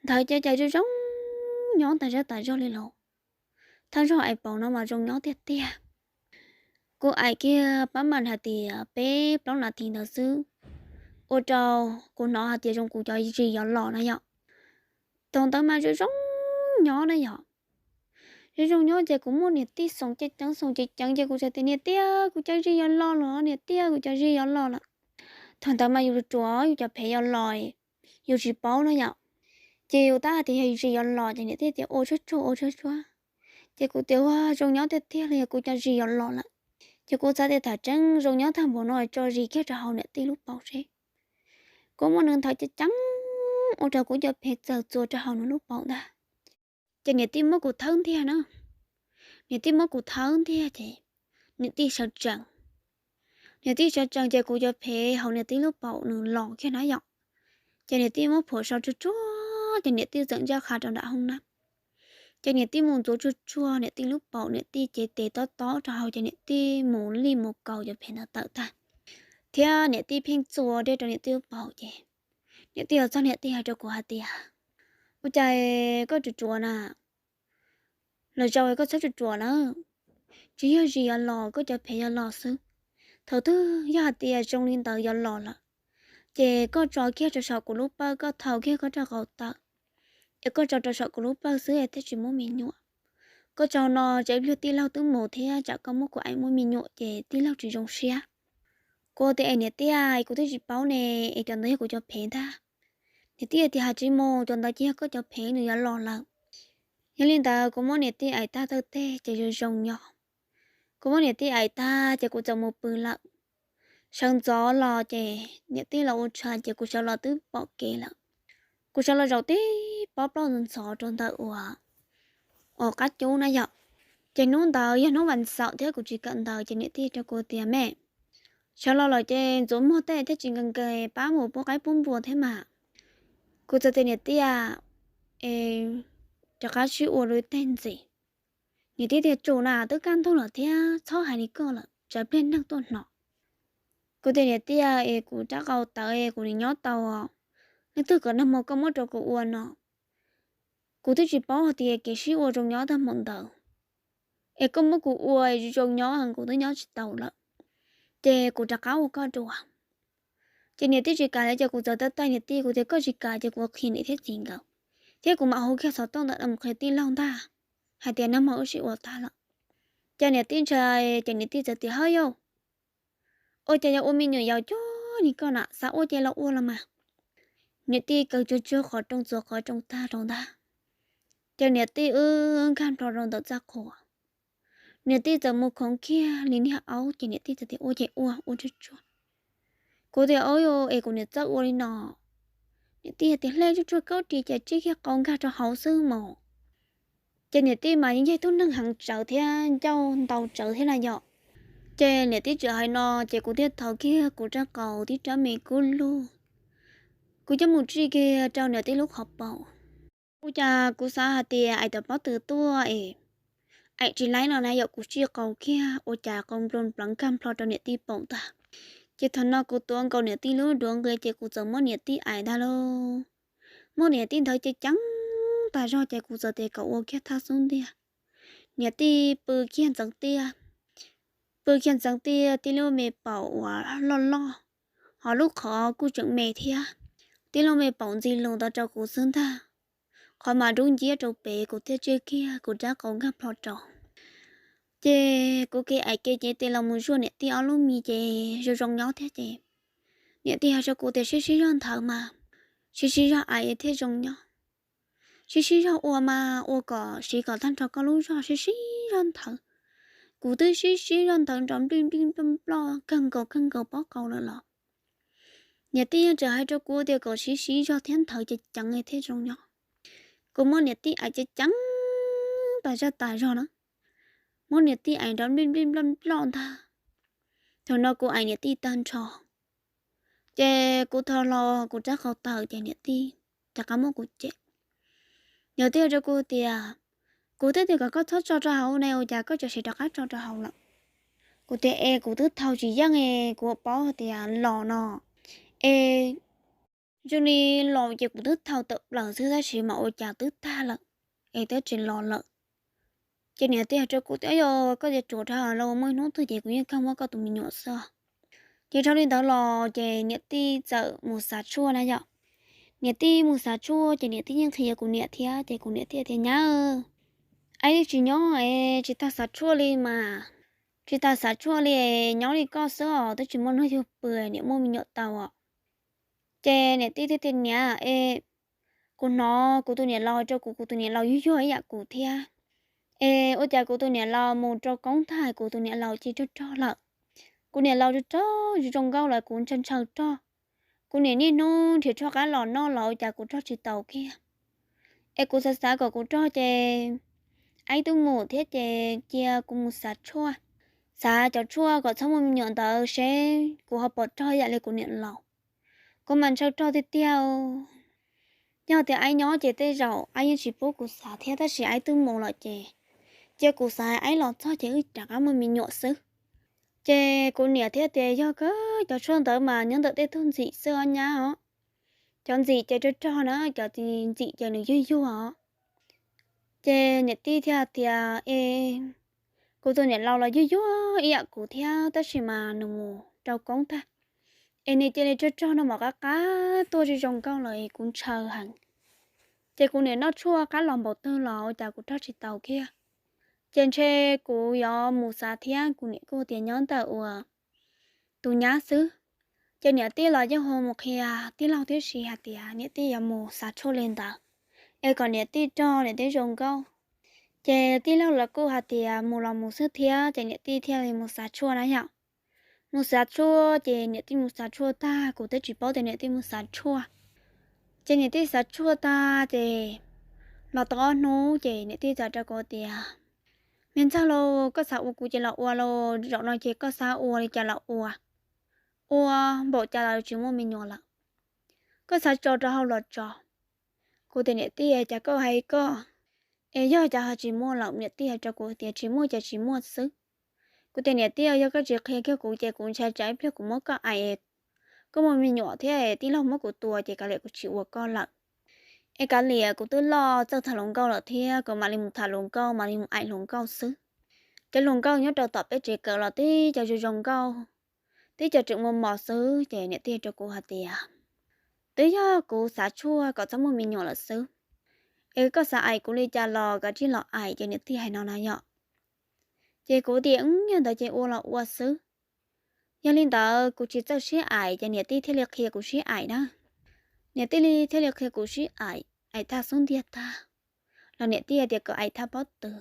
nthawv cov cai zoo zoo nyob tas zaj tas zog li los. Thawj zaug ais paum no mas zoo nyob tiag tiag. Kuv ais kiag pab mas hais tias peb plaub nas this ntawd xwb, ua rau kuv hnov hais tias zoo kuv cov zis yuav los na yom. Thaum ntawd mas zoo zoo nyob na yom. Zoo zoo nyob ces kuv muab niam tij xoom ceev ceev xoom ceev ceev ces kuv tias, Niam tij, kuv cov zis yuav los lawm, niam tij, kuv cov zis yuav los lawm. Thaum ntawd mas yus ruam, yus cov phev yuav los, yus tsis paub na yom. Ces yus tab hais tias yog zis yuav los ces niam tij tias, Ua tsuag tsuag ua tsuag tsuag. Ces kuv tias, Ua zoo nyob tiag tiag li, yog kuv cov zis yuav los lawm. Ces kuv xav tias tham tseeb zoo nyob tag npaum no tso zis kiag rau hauv niam tij lub paum seb. Kuv muab nws nthawv ceev ceev ua rau kuv cov phev txawm txuas rau hauv nws lub paum ntag. Ces niam tij muab kuv thawb ntiag na. Niam tij muab kuv thawb ntiag ces niam tij sawv tsees. Niam tij sawv tsees ces kuv cov phev hauv niam tij lub paum nws los kiag na yom. Ces niam tij muab phuam so tsuag tsuag ces niam tij txawm ncaj qha rau nram hoob na. Ces niam tij mus ntxuav tsuag tsuag niam tij lub paum, niam tij cev tes tob tob rau hauv ces niam tij mus lij mus kaus cov phev ntawd tawm tag, thiab niam tij pheej txuas dej rau niam tij lub paum ces niam tij los txog niam tij hais rau kuv hais tias, Ua cas koj ruam ruam na? Los zaum koj txhob ruam ruam na. Tsis yog zis yuav los, koj cov phev yuav los xwb. Thaum twg yog hais tias zoo li ntawd yuav los lawm, ces koj tso kiag rau saum kuv lub pawj, koj thau kiag koj rab qau tawm, es koj tso rau saum kuv lub pawj xwb es thiaj tsis muaj me nyuam. Koj tso no tsam ib pliag tij laug twb mus thiab tsam koj muab kuv aim muaj me nyuam ces tij laug tsis zoo siab. Kuv tias, Es niam tij, kuv twb tsis paub ne, es cov ntawd yog kuv cov phev ntag. Niam tij tias, Hais tsis mus, cov ntawd ces yog koj cov phev, nws yuav los lawm. Yog li ntawd kuv muab niam tij aim tag tawm teg ces zoo zoo nyob. Kuv muab niam tij aim tag ces kuv txawm mus pw lawm. Sawv ntxov los ces niam tij los ua tshais ces kuv sawv los twb pom kev lawm. Kuv sawv los zaum tib pob plaub ntxhov rau ntawm uas, uas qab cub na yom. Ces hnub ntawd yog hnub vas xaum thiab kuv tsis kawm ntawv ces niam tij rau kuv tias, Me, sawv los lawm ces ntxuav muag tej thiab tsis nkees nkees pab mus pub qaib pub npua thiab mas. Kuv txawm tias, Niam tij, es rov qab sib ua dua ib teg ntxiv. Niam tij tias, Tsum na, twb kaj ntug lawm thiab txhob hais li koj lawm, tsam pliag neeg tuaj hnov. Kuv tias, Niam tij, es kuv rab qau tawv es kuv nim nyob tau, leej twg kom nag hmo koj muab rau kuv ua no? Kuv twb tsis paub hais tias kev sib ua zoo nyob tag npaum ntawd, es koj muab kuv ua zoo nyob kuv twb nyob tsis tau lawm, ces kuv rov qab ua koj dua. Ces niam tij tsis kam li ces kuv txawm taij taij niam tij, kuv tias, Koj tsis kam ces kuv qhia niam thiab txiv nkawd, thiab kuv mam hu kiag xov tooj ntawm no mus qhia tij laug ntag, hais tias nag hmo wb sib ua tag lawm. Ces niam tij ntshai ces niam tij txawm tias, Hawb yau, ua cas yuav ua me nyuam yaus cuag li koj na, xav ua ces los ua los mas. Niam tij kaw tsuag tsuag qhov rooj txuas qhov rooj tag rau ntag, ces niam tij wb nkag nplho rau ntawm txaj qhua. Niam tij txawm mus khoov kiag li niag aub ces niam tij txawm tias, Ua ces ua, ua tsuag tsuag. Kuv tias, Aub yau, es kuv niam txawj ua li no. Niam tij tias, Hle tsuag tsuag koj ris ces tsij kiag qau nkag rau hauv xwb mas. Ces niam tij mas yeej yog tug neeg heev tsawv thiab ncauj ntau tsawv thiab na yom. Ces niam tij txawm hais no ces kuv thiaj thau kiag kuv rab qau tib rab me kub lug, kuv coj mus tsij kiag rau niam tij lub qhov paum. Ua cas kuv xav hais tias aim tom pob tw tuaj es aim tsis laib no na yom, kuv tsij qau kiag ua cas qau nplua nplawv nkag nplho rau niam tij paum ntag. Ces thaum no kuv tuav nkaus niam tij lub duav nqi ces kuv txawm muab niam tij aim ntag lauj. Muab niam tij nthawv ceev ceev tas zog ces kuv txawm tias kom ua kiag thaj xub ntiag. Niam tij pw kiag ntxeev tiaj, Kuv khiav ntxeev tiag, tib lub me paum uas loj loj, hos lub qhov kuj tseem me thiab. Tib lub me paum ntxi lug ntawd rau kuv xwb ntag. Qhov mas dub nciab rau pem kuv thiaj tsiaj kiag kuv rab qau nkag plho rau. Ces kuv khiav aim kiag ces tes los mus zuaj niam tij ob lub mis ces zoo zoo nyob thiab ces niam tij hais rau kuv tias sib sib zog nthawv mas, sib sib zog aim thiaj zoo nyob. Sib sib zog ua mas ua kom siv kom tag nrho koj lub zog, sib sib zog nthawv. Kuv twb sib sib zog nthawv nrov nplij nplij nploj nploj kawg nkaus kawg nkaus pob kau lawm los niam tij yeej tseem hais rau kuv tias kom sib sib zog thiab nthawv ceev ceev thiaj zoo nyob. Kuv muab niam tij aim ceev ceev tas zaj tas zog na, muab niam tij aim nrov nplij nplij nploj nploj ntag. Thaum no kuv aim niam tij tag nrho ces kuv tho hlo kuv rab qau tawm ces niam tij rov qab muab kuv cem. Niam tij hais rau kuv tias, kuv twb tias kom koj txhob tso rau hauv ne, ua cas koj tseem rov qab tso rau hauv lawm? Kuv tias es kuv twb thau tsis yeej es kuv paub tias los no es zoo li los ces kuv twb thau tawm plaws xwb tab sis mas ua cas twb tag lawm es twb tsis los lawm. Ces niam tij hais rau kuv tias, yog koj tias ruam dhau los muaj ib hnub twg ces kuv yeej kawg muab koj tus me nyuam xwb. Ces dhau li ntawd los ces niam tij txawm mus xav tshuaj na yom. Niam tij mus xav tshuaj ces niam tij yeej qhia kuv niam thiab ces kuv niam thiaj tias, nyab, aib tsis nyob es tsis tas xav tshuaj li mas, tsis tas xav tshuaj li, nyob li koj xwb os, twb tsis muaj neeg yug pw, niam muaj me nyuam tau os. Ces niam tij thiaj tias, niam es kuv hnov kuv tus niam laus rau kuv, kuv tus niam laus yuag yuag ib yam kuv thiab. Es ua cas kuv tus niam laus mus rau koob tag kuv tus niam laus cia rog rog lawm? Kuv niam laus rog rog zoo zoo nkauj lawm kuv ntshaw ntshaw rog. Kuv niam niaj hnub nrhiav tshuaj qab los noj los ua cas kuv rog tsis taus kiag. Es kuv xav xav kom kuv rog ces aib twb mus thiab ces cia kuv mus xav tshuaj, xav cov tshuaj kom txhob muaj me nyuam ntawd seb kuv ho pom rog ib yam li kuv niam laus. Kuv mas ntshaw rog tiag tiag. Yog tias aib nyob ces tej zaum aib yeej tsis pub kuv xav thiab tab sis aib twb mus lawm ces cia kuv xav aib los txog ces wb rov qab muaj me nyuam xwb. Ces kuv niam thiaj tias, yog kawg cov tshuaj ntawd mas nyob ntawm tej tug ntxim xwb os nyab os. Cov ntxim ces rog rog na, cov ntxim ces nws yuag yuag os. Ces niam tij thiaj tias, es kuv tus niam laus los yuag yuag ib yam kuv thiab tab sis mas nws mus rau koob tag es nws cia li rog rog noj mov qab qab tuaj zoo zoo nkauj los es kuv ntshaw heev. Ces kuv niam noj tshuaj qab los npaum twg los ua cas kuv rog tsis taus kiag. Ces ntshe kuv yuav mus xav thiab, kuv niam kuj tias nyob ntawm uas tus nyab xwb. Ces niam tij los yeej hu mus qhia tij laug tib si hais tias niam tij yuav mus xav tshuaj li ntawd es kom niam tij rog niam tij zoo nkauj. Ces tij laug los kuj hais tias mus los mus xwb thiab ces niam tij thiaj li mus xav tshuaj na yom. Mus xav tshuaj ces niam tij mus xav tshuaj tag, kuv twb tsis paub tias niam tij mus xav tshuaj. Ces niam tij xav tshuaj tag ces los tau ob hnub ces niam tij txawm rau kuv tias, me ntxawg lauj, koj xav ua kuv ces los ua lauj, zaum no ces koj xav ua li cas los ua, ua npaum cas los tsis muaj me nyuam lawm. Koj xav tso rau hauv los tso. Kuv tias niam tij, cas koj hais koj, es yog cas ho tsis muaj lawm? Niam tij hais rau kuv tias tsis muaj ces tsis muaj xwb. Kuv tias niam tij, yog koj tsis qhia kiag kuv ces kuv ntshai tsam ib pliag kuv muab koj aim, koj muaj me nyuam thiab tij laug muab kuv tua ces kav liam kuv tsis ua koj lawm. Es kav liam kuv twb loj txawj tham hluas nkauj lawm thiab, kuv mam li mus tham hluas nkauj mam li mus aim hluas nkauj xwb. Cov hluas nkauj nyob rau tom peb tsev kawm los twb cov zoo zoo nkauj, twb cov tseem mos mos xwb. Ces niam tij rau kuv hais tias, twb yog kuv xav tshuaj kom txhob muaj me nyuam lawm xwb, es koj xav aim kuv li cas los kav tsij los aim. Ces niam tij hais no na yom. Ces kuv tias, yog ntawd ces ua los ua xwb. Yog li ntawd kuv tsis txawj sib aim ces niam tij thiaj li qhia kuv sib aim na. Niam tij li thiaj li qhia kuv sib aim, aim tag xub ntiag tag los niam tij hais tias kom aim thaj pob tw.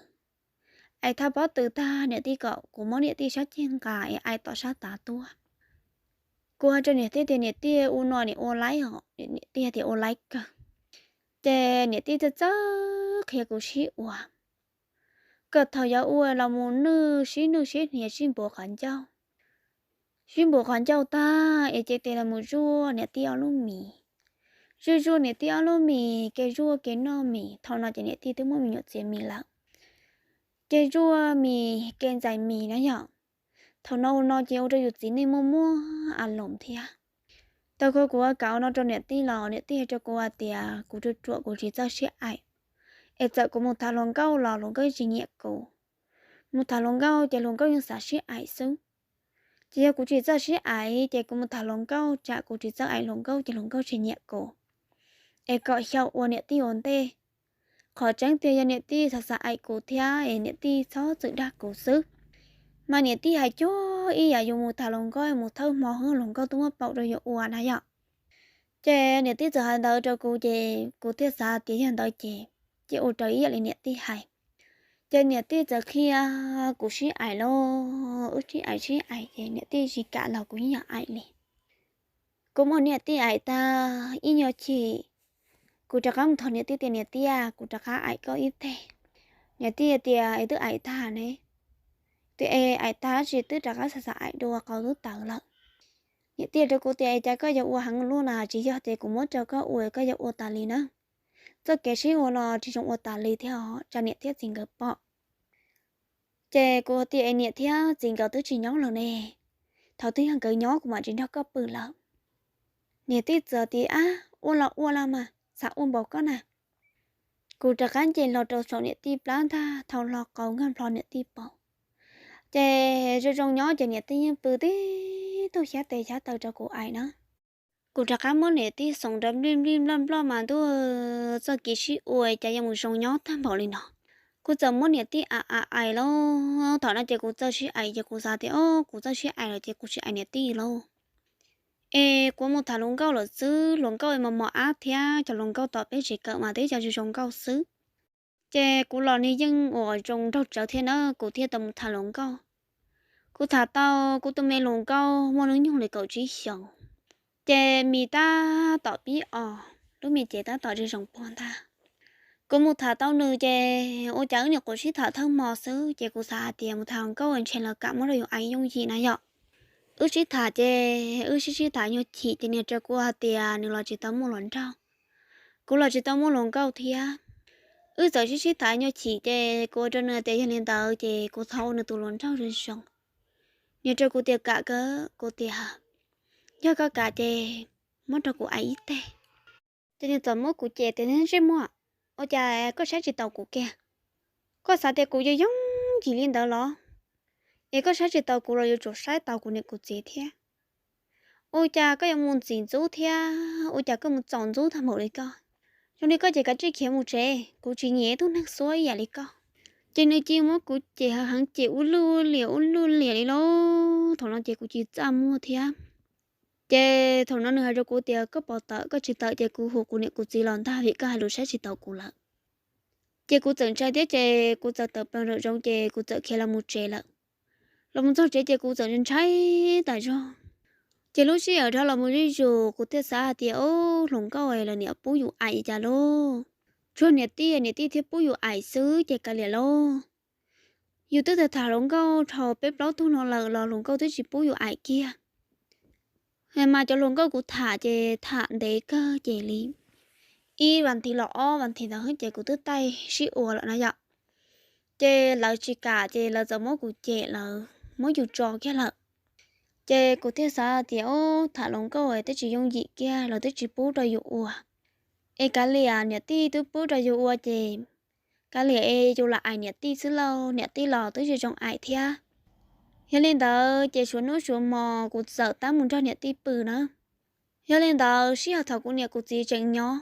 Aim thaj pob tw tag niam tij kom kuv muab niam tij sab ceg nqa es aim tom sab tav tuaj. Kuv hais rau niam tij tias niam tij, ua no nim ua laib os? Niam tij tias ua laib kawg. Ces niam tij txawj txawj qhia kuv sib ua, kom thaum yuav ua los mus nwj sib nwj sib hniav sib npuav qhov ncauj. Sib npuav qhov ncauj tag es cia tes los mus zuaj niam tij ob lub mis. Zuaj zuaj niam tij ob lub mis, kev zuaj kev noj mis. Thaum no ces niam tij twb muaj me nyuam txiav mis lawm. Kev zuaj mis kev ntxais mis na yom. Thaum no ua no ces ua rau yus txiv neej muaj muaj a loos thiab. Tau kho kuv kam ua no rau niam tij los niam tij hais rau kuv hais tias kuv ruam ruam kuv tsis txawj sib aim, es txawm kuv mus tham hluas nkauj los hluas nkauj tsis nyiam kuv. Mus tham hluas nkauj ces hluas nkauj yeej xav sib aim xwb. Ces yog kuv tsis txawj sib aim ces kuv mus tham hluas nkauj, tsam kuv tsis txawj aim hluas nkauj ces hluas nkauj tsis nyiam kuv. Es kom xyaum ua niam tij ua ntej. Qhov tseeb tiag yog niam tij xav xav aim kuv thiab es niam tij txhob txwm dag kuv xwb. Mas niam tij hais cuag ib yam yus mus tham hluas nkauj mus thawj hmo hwb hluas nkauj twb muab paum rau yus ua na yom. Ces niam tij txawm hais ntawd rau kuv ces kuv thiaj xav tias yog ntawd ces cia ua raws ib yam li niam tij hais. Ces niam tij txawm qhia kuv sib aim lauj, wb sib aim sib aim ces niam tij tsis kam los kuv yeej yog aim li. Kuv muab niam tij aim tag ib nyuag chim, kuv rov qab mus thov niam tij tias niam tij, kuv rov qab aim koj ib teg. Niam tij tias es twb aim tag ne, tias es aim tag tsis twb rov qab xav xav aim dua qau twb tawv lawm. Niam tij rau kuv tias es cas koj yuav ua heev luaj na, tsis yog tias kuv muab rau koj ua koj yuav ua tas li na. Txoj kev sib ua los tsis zoo ua tas li thiab os, tsam niam thiab txiv nkawd pom. Ces kuv tias es niam thiab txiv nkawd twb tsis nyob lawm ne, thaum twg yog nkawd nyob kuv mam tsis nrog koj pw lawm. Niam tij txawm tias ab ua los ua los mas, xav ua npaum koj na. Kuv rov qab nce hlo rau saum niam tij plab ntag, thau hlo qau nkag nplho niam tij paum. Ces zoo zoo nyob ces niam tij yeej pw tib tug xyab tes xyab taw rau kuv aim na. Kuv rov qab muab niam tij xoom rau nplij nplij nploj nploj mas ntuj, txoj kev sib ua cas yuav mus zoo nyob tag npaum li no. Kuv txawm muab niam tij aim aim aim lauj, thaum no ces kuv txawj sib aim ces kuv xav tias o kuv txawj sib aim lawm ces kuv tsis aim niam tij lauj. Es kuv mus tham hluas nkauj lawm xwb, hluas nkauj mos mos ab thiab cov hluas nkauj tom peb tsev kawm mas twb yog zoo zoo nkauj xwb. Ces kuv los nws yeej ua zoo nraug tsawv thiab na, kuv thiaj tau mus tham hluas nkauj. Kuv tham tau kuv tus me hluas nkauj muaj hnub nyoog li kaum tsib xyoos, ces mis tab tom pib os, lub me cev tab tom zoo zoo puag ntag. Kuv mus tham tau nws ces ua cas wb nyuam qhuav sib tham thawj hmo xwb ces kuv xav hais tias mus tham hluas nkauj ntshe lawv kam muab rau yus aim yooj yim na yom. Wb sib tham ces wb sib sib tham nyuag chim ces nws rau kuv hais tias nws los tsis tau muaj hluas nraug, kuv los tsis tau muaj hluas nkauj thiab. Wb txawm sib sib tham nyuag chim ces kuv ua rau nws tias yog li ntawd ces kuv thov ua nws tus hluas nraug zoo zoo. Nws rau kuv tias kam kawg, kuv tias yog koj kam ces muab rau kuv aim ib teg. Ces nws txawm muab kuv cem tias ntsej muag, ua cas koj saib tsis taus kuv kiag? Koj xav tias kuv yuav yooj yim li ntawd los? Es koj saib tsis taus kuv los yuav tsum saib taus kuv niam kuv txiv thiab. Ua cas koj yuav mus ntxim ntxub thiab ua cas koj mus txaus ntxub tag npaum li koj? Zoo li koj ces kav tsij khiav mus tsev, kuv tsis nyiam ib tug neeg xuab ib yam li koj. Ces nws cia muab kuv cem heev heev, cem ua luj ua liam ua luj liam li lauj. Thaum no ces kuv tsis txaj muag thiab. Ces thaum no nws hais rau kuv tias koj puas tawm, koj tsis tawm ces kuv hu kuv niam kuv txiv los ntag vim koj hais lus saib tsis taus kuv lawm. Ces kuv txawm ntshai thiab ces kuv txawm tawm plaws nraum zoov ces kuv txawm khiav los mus tsev lawm. Los mus txog tsev ces kuv txawm ntshai tas zog. Ces lub sij hawm dhau los mus zuj zus kuv thiaj xav hais tias o, hluas nkauj lawv niam pub yus aim cas lauj. Tsuas niam tij, niam tij thiaj pub yus aim xwb ces kav liam lauj. Yus twb tham tham hluas nkauj dhau peb plaub tug no lawm los hluas nkauj twb tsis pub yus aim kiag. Mas cov hluas nkauj kuv tham ces tham ntev kawg ces li ib vas thiv los ob vas thiv ntawd ces kuv twb taij sib ua lawm na yom. Ces lawv tsis kam ces lawv txawm muab kuv cem, lawv muab yus tso kiag lawm. Ces kuv thiaj xav tias o, tham hluas nkauj twb tsis yooj yim kiag, lawv twb tsis pub rau yus ua. Es kav liam niam tij twb pub rau yus ua ces kav liam es yus lam aim niam tij xwb lauj, niam tij los twb tsis zoo aim thiab. Yog li ntawd ces suav hnub suav hmo kuv txawm tab mus nrog niam tij pw na. Yog li ntawd sij hawm thaum kuv niam kuv txiv tseem nyob,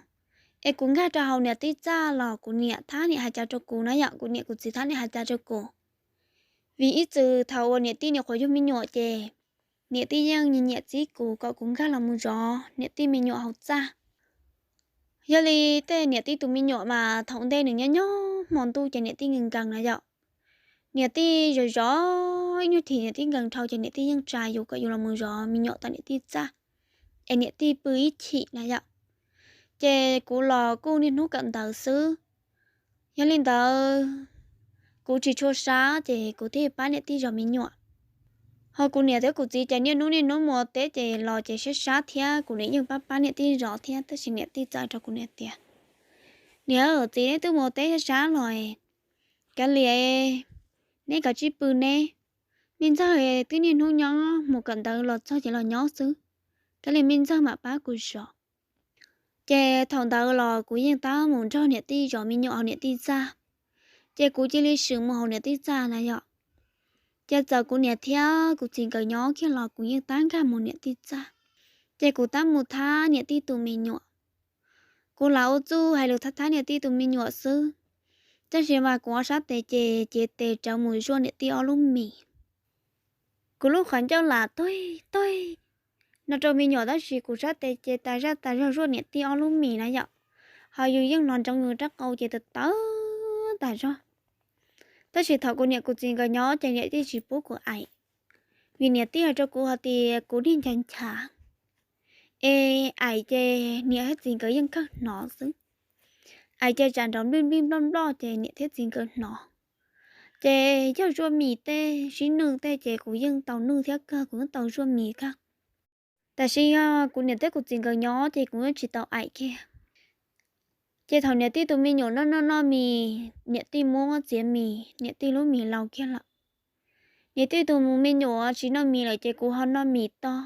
es kuv nkag rau hauv niam tij txaj los kuv niam thab niam hais cas rau kuv na yom, kuv niam kuv txiv thab niam hais cas rau kuv. Vim ib txwm thaum uas niam tij nyuam qhuav yug me nyuam ces niam tij yeej nyiam nyiam txib kuv kom kuv nkag los mus zov niam tij me nyuam hauv txaj. Yog li tej niam tij tus me nyuam mas thaum ntej nws nyob nyob hmo ntuj ces niam tij nkees nkees na yom. Niam tij zov zov ib nyuag chim niam tib nkees dhau ces niam tij yeej tsa yus kom yus los mus zov me nyuam tom niam tij txaj, es niam tij pw ib chim na yom. Ces kuv los kuj niaj hnub kawm ntawv xwb. Yog li ntawd, kuv tsis tshua sab ces kuv thiaj pab niam tij zov me nyuam. Ho kuv niam thiab kuv txiv ces niaj hnub niaj hnub mus ua teb ces los ces sab sab thiab kuv niam yeej pab pab niam tij zov thiab, tab sis niam tij txawm rau kuv niam tias, niam txiv, neb twb mus ua teb sab sab los, kav liam, neb kav tsij pw neb, me ntxawg twb niaj hnub nyob mus kawm ntawv los txog ces los nyob xwb, kav liam me ntxawg mam pab kuv zov. Ces thaum ntawd los kuv yeej tab mus nrog niam tij zov me nyuam hauv niam tij txaj. Ces kuv cia li swm mus hauv niam tij txaj na yom. Ces txawm kuv niam thiab kuv txiv nkawd nyob kiag los kuv yeej tab nkag mus niam tij txaj. Ces kuv tab mus thab niam tij tus me nyuam. Kuv lam ua txuj hais lus thab thab niam tij tus me nyuam xwb, tab sis mas kuv ob sab tes ces cev tes rawv mus zuaj niam tij ob lub mis. Kuv lub qhov ncauj lam tuag tuag no rau me nyuam, tab sis kuv sab tes ces tas zaj tas zog zuaj niam tij ob lub mis na yom. Ho yus yeej hnov ntsoov yus rab qau ces tawv tawv tas zog. Tab sis thaum kuv niam kuv txiv nkawd nyob ces niam tij tsis pub kuv aim, vim niam tij hais rau kuv hais tias kuv niag ncha ncha, es aim ces niam thiab txiv nkawd yeej kawg hnov xwb. Aim ces tsam nrov nplij nplij nploj nploj ces niam thiab txiv nkawd hnov. Ces yog zuaj mis tej sib nwj tej ces kuv yeej tau nwj thiab kawg, kuv yeej tau zuaj mis kawg. Tab sis yog kuv niam thiab kuv txiv nkawd nyob ces kuv yeej tsis tau aim kiag. Ces thaum niam tij tus me nyuam noj noj noj mis, niam tij muab txiav mis, niam tij lub mis laus kiag lawm. Niam tij tus me nyuam tsis noj mis lawm ces kuv ho noj mis tog.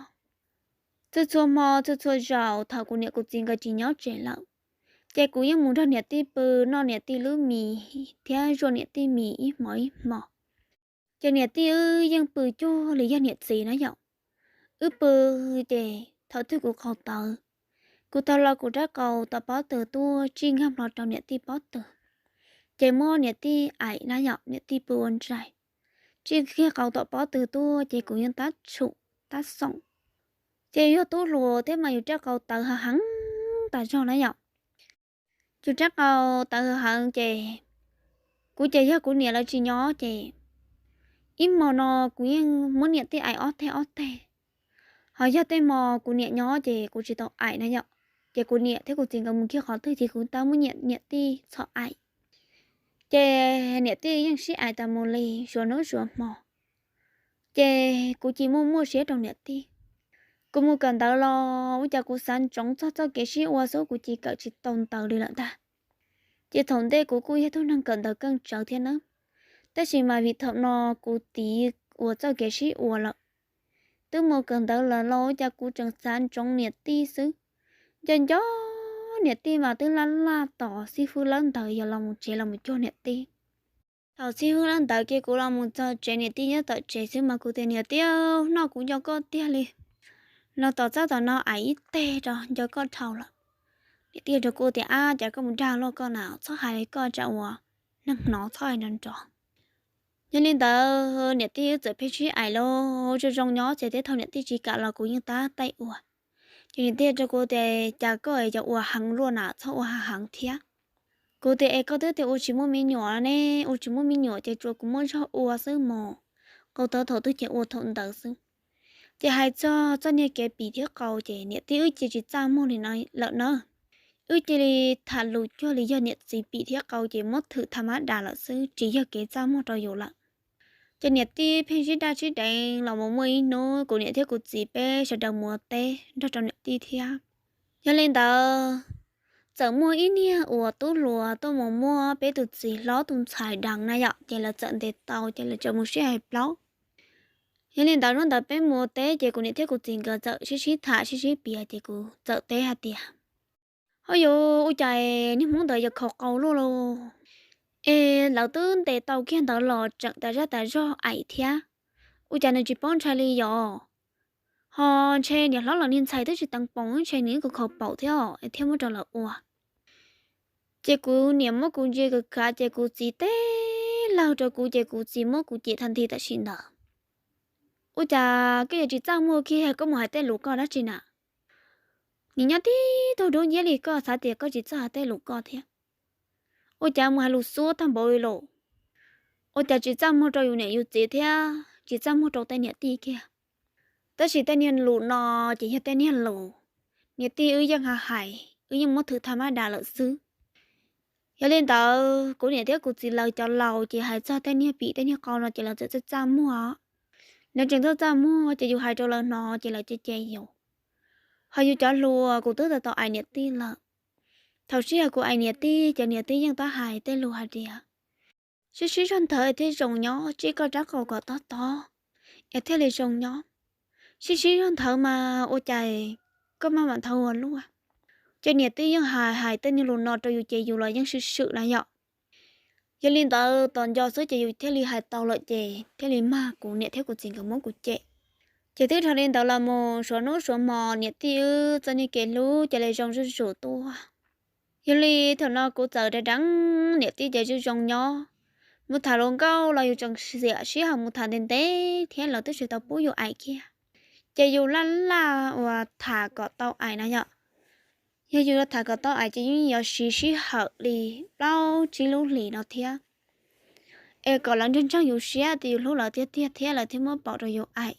Txhua txhua hmo txhua txhua zaus thaum kuv niam kuv txiv nkawd tsis nyob tsev lawm, ces kuv yeej mus nrog niam tij pw noj niam tij lub mis thiab zuaj niam tij mis ib hmo ib hmo. Ces niam tij wb yeej pw cuag li yog niam txiv na yom. Wb pw ces thaum twg kuv qau tawv, kuv taug lo kuv rab qau tom pob tw tuaj tsij nkag hlo rau niam tij pob tw, ces muab niam tij aim na yom, niam tij pw ua ntsais, tsij kiag qau tom pob tw tuaj ces kuv yeej tab tshum tab xoom. Ces yog tub hluas thiab mas yus rab qau tawv heev heev tas zog na yom. Yus rab qau tawv heev heev ces kuv ces yog kuv niam lawv tsis nyob ces ib hmo no kuv yeej muab niam tij aim ob teg ob teg. Ho yog tej hmo kuv niam nyob ces kuv tsis tau aim na yom. Ces kuv niam thiab kuv txiv nkawd mus kiag qhov twg ces kuv tau muab niam tij txhom aim. Ces niam tij yeej sib aim tas mus li suav hnub suav hmo. Ces kuv cia muaj muaj siab rau niam tij. Kuv mus kawm ntawv los ua cas kuv xav ntsoov txog txoj kev sib ua xwb, kuv cia kawm tsis tau ntawv li lawm ntag. Ces thaum ntej kuv kuj yog tug neeg kawm ntawv keej tsawv thiab nawb, tab sis mas vim thaum no kuv tiv uas txoj kev sib ua lawm. Twb mus kawm ntawv lawm los ua cas kuv tseem xav ntsoov niam tij xwb. Nco nco niam tij mas twb laj laj tos xib fwb lawb ntawd yog los mus tsev los mus cuag niam tij. Thaum xib fwb lawb ntawd ces kuv los mus txog tsev niam tij nyob tom tsev xwb mas kuv tias, Niam tij, hnub no kuv nco koj tiag li, los tom txaj tom no aim ib teg rau nco koj dhau lawm. Niam tij rau kuv tias, Ab, cas koj mus dag luaj koj na, txhob hais li koj tsam ua neeg hnov txhob hais nrov nrov. Yog li ntawd niam tij wb txawm pheej sib aim los zoo zoo nyob ces tej thaum niam tij tsis kam los kuv yeej tab taij ua. Ces niam tij rau kuv tias, Cas koj es yuav ua heev luaj na, txhob ua heev thiab. Kuv tias, Es koj twb tias ua tsis muaj me nyuam ne, ua tsis muaj me nyuam ces tsuas kuv muaj zog ua xwb mas, qau tawv thaum twg ces ua thaum ntawd xwb. Ces hais txog txoj niag kev pim thiab qau ces niam tij wb cia tsis txaj muag li no lawm na. Wb cia li tham lus cuag li yog niam txiv pim thiab qau ces muab thwm tha mab das lawm xwb, tsis yog kev txaj muag rau yus lawm. Ces niam tij pheej sib daj sib deev los mus muaj ib hnub kuv niam thiab kuv txiv peb sawv daws mus ua teb nrog rau niam tij thiab. Yog li ntawd, txawm muaj ib niag uas tub hluas tuaj mus muab peb tus txiv hlob tus ntxhais deev na yom, ces lawv txawm ntes tau ces lawv txawm mus sib hais plaub. Yog li ntawd hnub ntawd peb mus ua teb ces kuv niam thiab kuv txiv nkawd txawm sib sib tham sib sib piav ces kuv txawm teb hais tias, Ho yuav ua cas niag hmoob ntawd yuav khaus qau luaj lauj? Es lawv twb ntes tau kiag ntawd los tseem tas zaj tas zog aim thiab, ua cas nws tsis paub ntshai li yos? Ho ntshe niam hlob los niag ntxhais twb tsis teev poom, ntshe nws yeej khaus paum thiab thiaj muab rau lawv ua. Ces kuv niam muab kuv ntsia kav kav ces kuv txiv teb lawg rau kuv ces kuv txiv muab kuv cem tha nthi tam sim ntawd. Ua cas koj yuav tsis txaj muag kiag, koj mus hais tej lus koj dab tsi na? Nim nyob tib tug dub nciab li koj xav tias koj tsis txawj hais tej lus koj thiab. Ua cas mus hais lus xuab tag npaum li los? Ua cas tsis txaj muag rau yus niam yus txiv thiab tsis txaj muag rau tej niam tij kiag? Tab sis tej niag lus no ces yog tej niag lus niam tij wb yeej hais, wb yeej muab thwm tha mab das lawm xwb. Yog li ntawd kuv niam thiab kuv txiv lawv cov laus ces hais txog tej niag pim tej niag qau no ces lawv txawm txaj txaj muag. Lawv tseem txaj txaj muag ces yus hais rau lawv hnov ces lawv cem cem yus. Ho yus cov hluas kuv twb tau tau aim niam tij lawm. Thaum sij hawm kuv aim niam tij ces niam tij yeej tab hais tej lus hais tias, Sib sib zog nthawv thiaj zoo nyob, tsij koj rab qau kom tob tob es thiaj li zoo nyob. Sib sib zog nthawv mas ua cas koj maj mam nthawv ua luaj. Ces niam tij yeej hais hais tej niag lus no rau yus ces yus los yeej swm swm na yom. Yog li ntawd tos nco xwb ces yus thiaj li hais tau lawm ces thiaj li mag kuv niam thiab kuv txiv nkawd muab kuv cem. Ces twb dhau li ntawd los mus suav hnub suav hmo niam tij wb txoj niag kev hlub cia li zoo zuj zus tuaj. Yog li thaum no kuv txawm deev deev niam tij ces zoo zoo nyob, mus tham hluas nkauj los yus tseem xiam sij hawm mus tham ntev ntev thiab lawv twb tsis tau pub yus aim kiag. Ces yus laj laj uas tham kom tau aim na yom. Yog yus tham kom tau aim ces yeej yuav siv sij hawm li plaub tsib lub hlis no thiab, es kom lawv ntseeg ntseeg yus siab tias yus hlub lawv tiag tiag thiab lawv thiaj muab paum rau yus aim.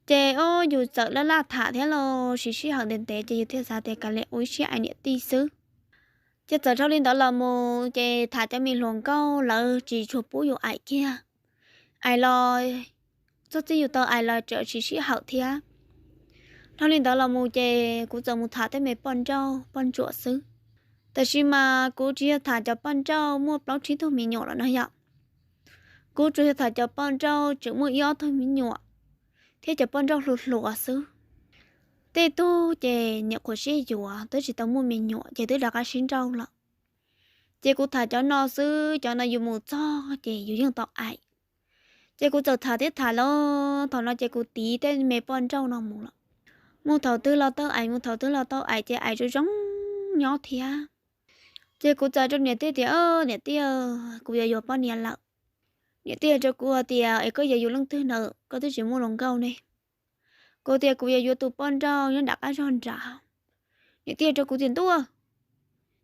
Ces o, yus txawm laj laj tham thiab los siv sij hawm ntev ntev ces yus thiaj xav tias kav liam ua ib siab aim niam tij xwb. Ces txawm dhau li ntawd los mus ces tham cov me hluas nkauj lawv tsis tshua pub yus aim kiag. Aim los txog txij yus tau aim los tseem siv sij hawm thiab. Dhau li ntawd los mus ces kuv txawm mus tham tej me poj nrauj poj ntsuam xwb. Tab sis mas kuv tsis yog tham cov poj nrauj muaj plaub tsib tug me nyuam los no yom. Kuv tsuas yog tham cov poj nrauj tseem muaj ib ob tug me nyuam thiab cov poj nrauj hluas hluas xwb. Tej tug ces nyuam qhuav sib yuav twb tsis tau muaj me nyuam ces twb rov qab sib nrauj lawm. Ces kuv tham cov no xwb, cov no yus mus txog ces yus yeej tau aim. Ces kuv txawm tham thiab tham los thaum no ces kuv tiv tej me poj nrauj no mus lawm. Mus thaum twg los tau aim, mus thaum twg los tau aim ces aim zoo zoo nyob thiab. Ces kuv txawm rau niam tij tias, Niam tij, kuv yuav yuav poj niam lawm. Niam tij hais rau kuv hais tias, Es koj yuav yuav leej twg ntawm koj twb tsis muaj hluas nkauj ne? Kuv tias kuv yuav yuav tus poj nrauj nyob nram qab zog nrad. Niam tij hais rau kuv tias, Ntuj,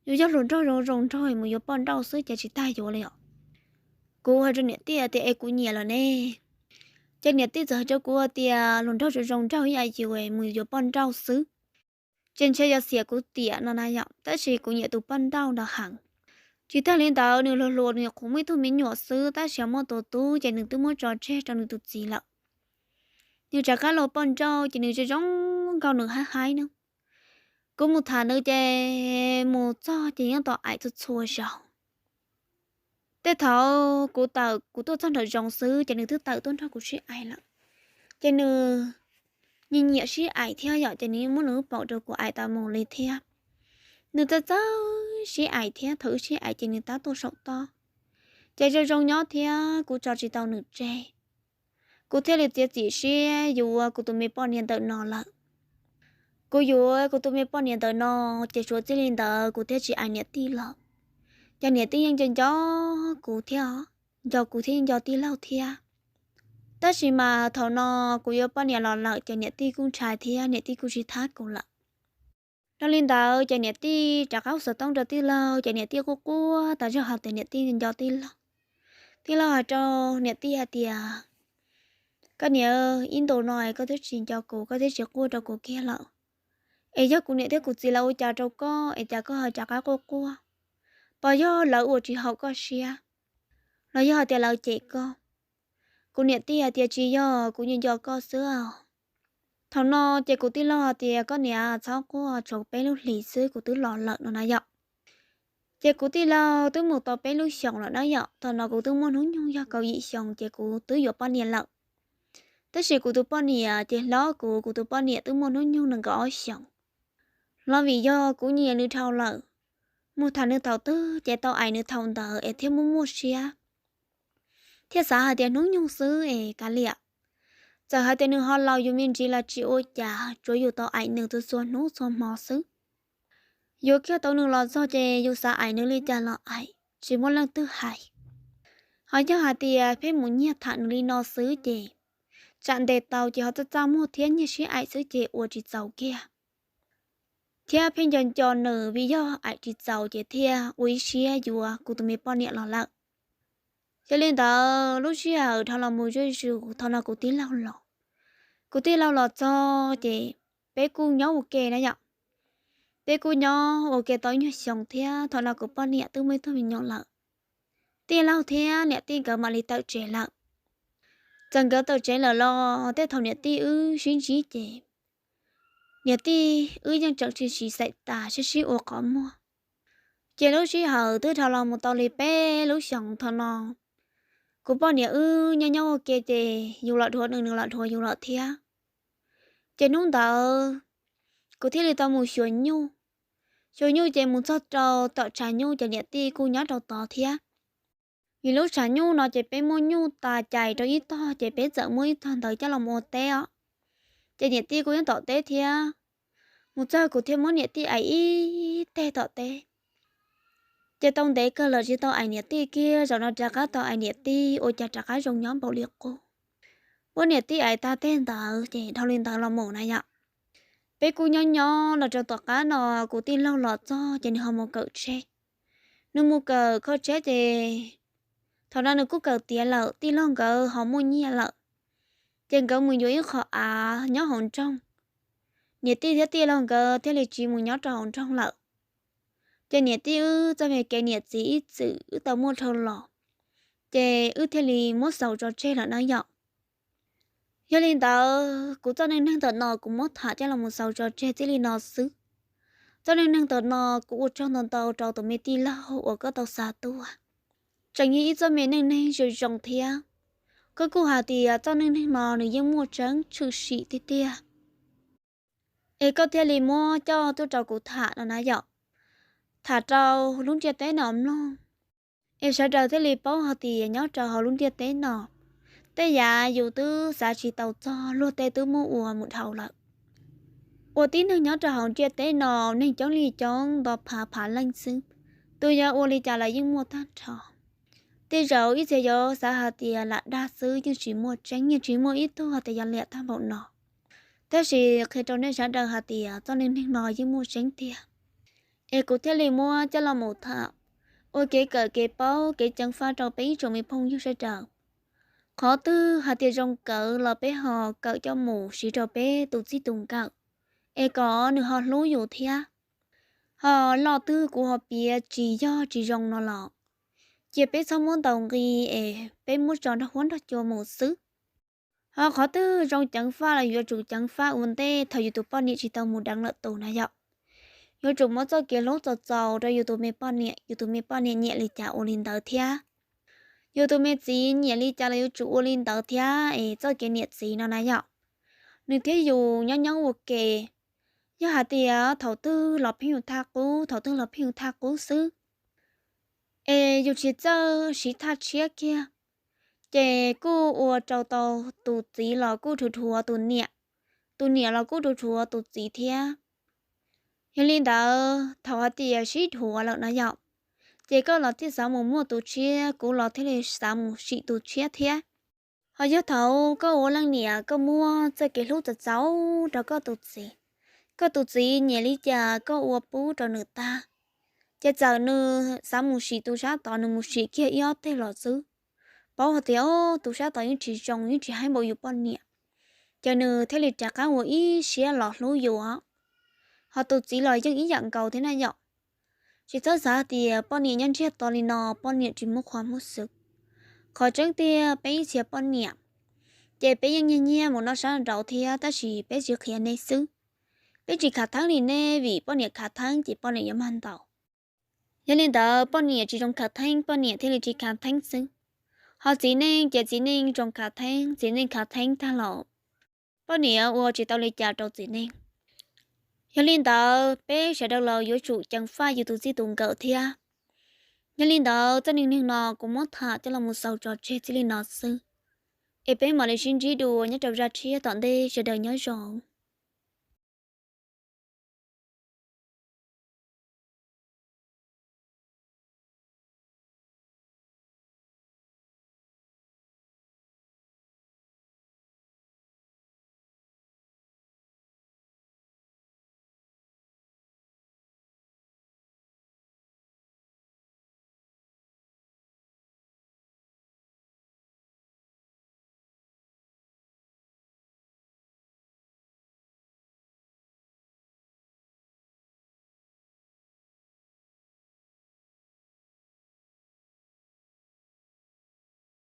yus yog hluas nraug zoo zoo nraug mus yuav poj nrauj xwb ces tsis tas yuav li os. Kuv hais rau niam tij tias, Es kuv nyiam lawm ne. Ces niam tij txawm hais rau kuv tias, Hluas nraug zoo zoo nraug ib yam yus mus yuav poj nrauj xwb, ces ntshe yog xiam kuv tiam no na yom, tab sis kuv nyiam tus poj nrauj ntawd heev. Tsis tag li ntawd nws hluas hluas nws qhuav muaj ib tug me nyuam xwb tab sis muaj tus tub ces nws twb muab tso tseg rau nws tus txiv lawm. Nws rov qab los poj nrauj ces nws zoo zoo nkauj nws haib haib na. Kuv mus tham nws ces mus txog ces yeej tau aim txhua txhua zaus. Tej thaum kuv tawm kuv tuaj txog nraum zoov xwb ces nws twb tawm tuaj nrog kuv sib aim lawm. Ces nws nyiam nyiam sib aim thiab yom, ces nws yeej muab nws lub paum rau kuv aim tas mus li thiab. Nws txawj txawj sib aim thiab, thaum wb sib aim ces nws tab tuaj saum toj. Ces zoo zoo nyob thiab kuv tso tsis tau nws tseg. Kuv thiaj li txiav txim siab yuav kuv tus me poj niam ntawm no lawm. Kuv yuav kuv tus me poj niam ntawm no, ces suav txij li ntawd kuv thiaj tsis aim niam tij lawm. Ces niam tij yeej nco nco kuv thiab, nco kuv thiab yeej nco tij laug thiab. Tab sis mas thaum no kuv yuav poj niam los lawm ces niam tij kuj ntshai thiab niam tij kuj tsis thab kuv lawm. Dhau li ntawd ces niam tij rov qab hu xov tooj rau tij laug ces niam tij quaj quaj tas zog hais tias niam tij nco tij laug. Tij laug hais rau niam tij hais tias, Koj niam, ib ntus no es koj twb tsis nco kuv, koj twb tsis quaj rau kuv kiag lawm. Es yog kuv niam thiab kuv txiv lawv ua cas rau koj es cas koj ho rov qab quaj quaj? Puas yog lawv ua tsis haum koj siab, los yog hais tias lawv cem koj? Kuv niam tij hais tias, Tsis yog, kuv nco nco koj xwb. Thaum no ces kuv tij laug hais tias, Koj niam, txhob quaj, tshuav peb lub hlis xwb kuv twb los lawm no na yom. Ces kuv tij laug twb mus tau peb lub xyoos lawm na yom, thaum no kuv twb muaj hnub nyoog yog kaum yim xyoos ces kuv twb yuav poj niam lawm. Tab sis kuv tus poj niam ces hlob kuv, kuv tus poj niam twb muaj hnub nyoog nees nkaum ob xyoos. Los vim yog kuv nyiam nws dhau lawm, mus tham nws thaum twg ces tau aim nws thaum ntawd es thiaj muaj muaj siab, thiaj xav hais tias hnub nyoog xwb es kav liam. Txawm hais tias nws ho laus yus me ntsis los tsis ua cas, tsuav yus tau aim nws txhua txhua hnub txhua hmo xwb. Yuav kiag tau nws los txog ces yus xav aim nws li cas los aim, tsis muaj leej twg hais. Ho yog hais tias pheej mus nyiag tham nws li no xwb ces tsam ntes tau ces ho txaj txaj muag thiab nyiag sib aim xwb ces ua tsis txaus kiag. Thiab pheej nco nco nws vim yog aim tsis txaus ces thiaj ua ib siab yuav kuv tus me poj niam los lawm. Yog li ntawd lub sij hawm dhau los mus zuj zus thaum no kuv tij laug los, kuv tij laug los txog ces peb kuj nyob ua ke na yom. Peb kuj nyob ua ke tau ib nyuag xyoo thiab thaum no kuv poj niam twb muaj ib tug me nyuam lawm. Tij laug thiab niam tij nkawd mam li tawm tsev lawm. Txawm nkawd tawm tsev lawm los tej thaum niam tij wb sib ntsib ces niam tij wb yeej tseem tsis siv xaim tas sib sib ua qhov muag. Ces lub sij hawm twb dhau los mus tau li peb lub xyoos thaum no, kuv poj niam wb nyob nyob ua ke ces yus los dhuav nws, nws los dhuav yus lawm thiab. Ces hnub ntawd kuv thiaj li tau mus xyuas nyuj. Xyuas nyuj ces mus txog rau tom tshav nyuj ces niam tij kuj nyob rau tod thiab. Vim lub tshav nyuj no ces peb muab nyuj tas cais rau ib tog ces peb txawm muab ib tog ntawd coj los ua teb os. Ces niam tij kuj nyob tom teb thiab. Mus txog kuv thiaj muab niam tij aim ib teg tom teb. Ces tau ntev kawg lawm tsis tau aim niam tij kiag, zaum no rov qab tau aim niam tij ua cas rov qab zoo nyob npaum li qub. Muab niam tij aim tag teg ntawd ces dhau li ntawd los mus na yom. Peb kuj nyob nyob los rau tom qab no kuv tij laug los txog ces nws ho mus kawm tsheb. Nws mus kawm kho tsheb ces thaum no nws kuj kawm tiav lawm, tij laug nkawd ho muaj nyiaj lawm. Ces nkawd mus yuav ib qho av nyob hauv nroog. Niam tij thiab tij laug nkawd thiaj li tsiv mus nyob rau hauv nroog lawm. Ces niam tij wb txoj me kev niam txiv ib txwm wb tau muaj dhau los, ces wb thiaj li muab xaus tso tseg lawm na yom. Yog li ntawd kuv txoj neej neeg ntawm no kuv muab tham coj los mus xaus tso tseg txij li no xwb. Txoj neej neeg ntawm no kuv ua tsaug ntau ntau rau tus me tij laug uas koj tau xa tuaj. Tseem yog ib txoj me neej neeg zoo zoo thiab. Koj kuj hais tias txoj neej neeg no nws yeej muaj tseeb tshwm sim tiag tiag, es koj thiaj li muab coj tuaj rau kuv tham no na yom. Tham rau lub ntiaj teb no mloog, es sawv daws thiaj li paub hais tias nyob rau hauv lub ntiaj teb no, tej yam yus twb xav tsis tau txog luag tej twb muab ua mus dhau lawm. Ua tib neeg nyob rau hauv ntiaj teb no, neeg coob li coob nto phav phav leej xwb, tus yog ua li cas los yeej muaj tag nrho. Tej zaum ib txhia yuav xav hais tias lam dag xwb yeej tsis muaj tseeb, yeej tsis muaj ib tug tias yog liam tag npaum no. Tab sis qhia rau nej sawv daws hais tias txoj neej neeg no yeej muaj tseeb tiag, es kuv thiaj li muab coj los mus tham ua kev kawm kev paub kev ceev faj rau peb ib tsoom me phooj ywg sawv daws. Qhov twg hais tias zoo kawm los peb ho kawm coj mus siv rau peb tus txij tus nkawm, es kom nws ho hlub yus thiab. Ho lo twg kuv ho piav tsis yog tsis zoo no los cia peb txhob muab ntaus nqi, es peb muab tso nrog huab nrog cua mus xwb. Ho qhov twg zoo ceev faj los yuav tsum ceev faj ua ntej thaum yus tus poj niam tsis tau mus deev lawm tus na yom. Yuav tsum muab txoj kev hlub txaus txaus rau yus tus me poj niam, yus tus me poj niam nyiam li cas ua li ntawd thiab. Yus tus me txiv nyiam li cas los yuav tsum ua li ntawd thiab, es txoj kev niam txiv no na yom, nws thiab yus nyob nyob ua ke. Yog hais tias thaum twg los pheej yus thaj qub, thaum twg los pheej yus thaj qub xwb, es yus tsis txawj siv thaj tshiab kiag, ces kuj ua rau tau tus txiv los kuj dhuav dhuav tus niam, tus niam los kuj dhuav dhuav tus txiv thiab. Yog li ntawd thaum hais tias sib dhuav lawm no yom, ces koj los thiaj xav mus muaj tus tshiab, kuv los thiaj li xav mus sim tus tshiab thiab. Ho yog thaum koj ua leej niam koj muab txoj kev hlub txaus txaus rau koj tus txiv, koj tus txiv nyiam li cas koj ua pub rau nws tag, ces txawm nws xav mus sim tus sab tod, nws mus sim kiag ib ob teg los xwb, paub hais tias tus sab tod yeej tsis zoo, yeej tsis haib npaum yus poj niam, ces nws thiaj li rov qab ua ib siab los hlub yus. Ho tus txiv los yeej ib yam nkaus thiab na yom. Tsis txhob xav tias poj niam nyob ntsiag to li no poj niam tsis muaj qhov muaj xwm. Qhov tseeb tiag peb ib txhia poj niam, ces peb yeej nyiag nyiag mus noj sab nraud thiab, tab sis peb tsis qhia nej xwb. Peb tsis khav theeb li nej, vim poj niam khav theeb ces poj niam yuav mag ntaus. Yog li ntawd poj niam tsis zoo khav theeb poj niam thiaj li tsis khav theeb xwb. Ho txiv neej ces txiv neej zoo khav theeb, txiv neej khav theeb tag los poj niam ua tsis tau li cas rau txiv neej. Yog li ntawd peb sawv daws los yuav tsum ceev faj yus tus txij tus nkawm thiab. Yog li ntawd txoj neej neeg no kuv muab tham coj los mus xaus tso tseg txij li no xwb, es peb mam li sib ntsib dua nyob rau zaj tshiab, tom ntej sawv daws nyob zoo.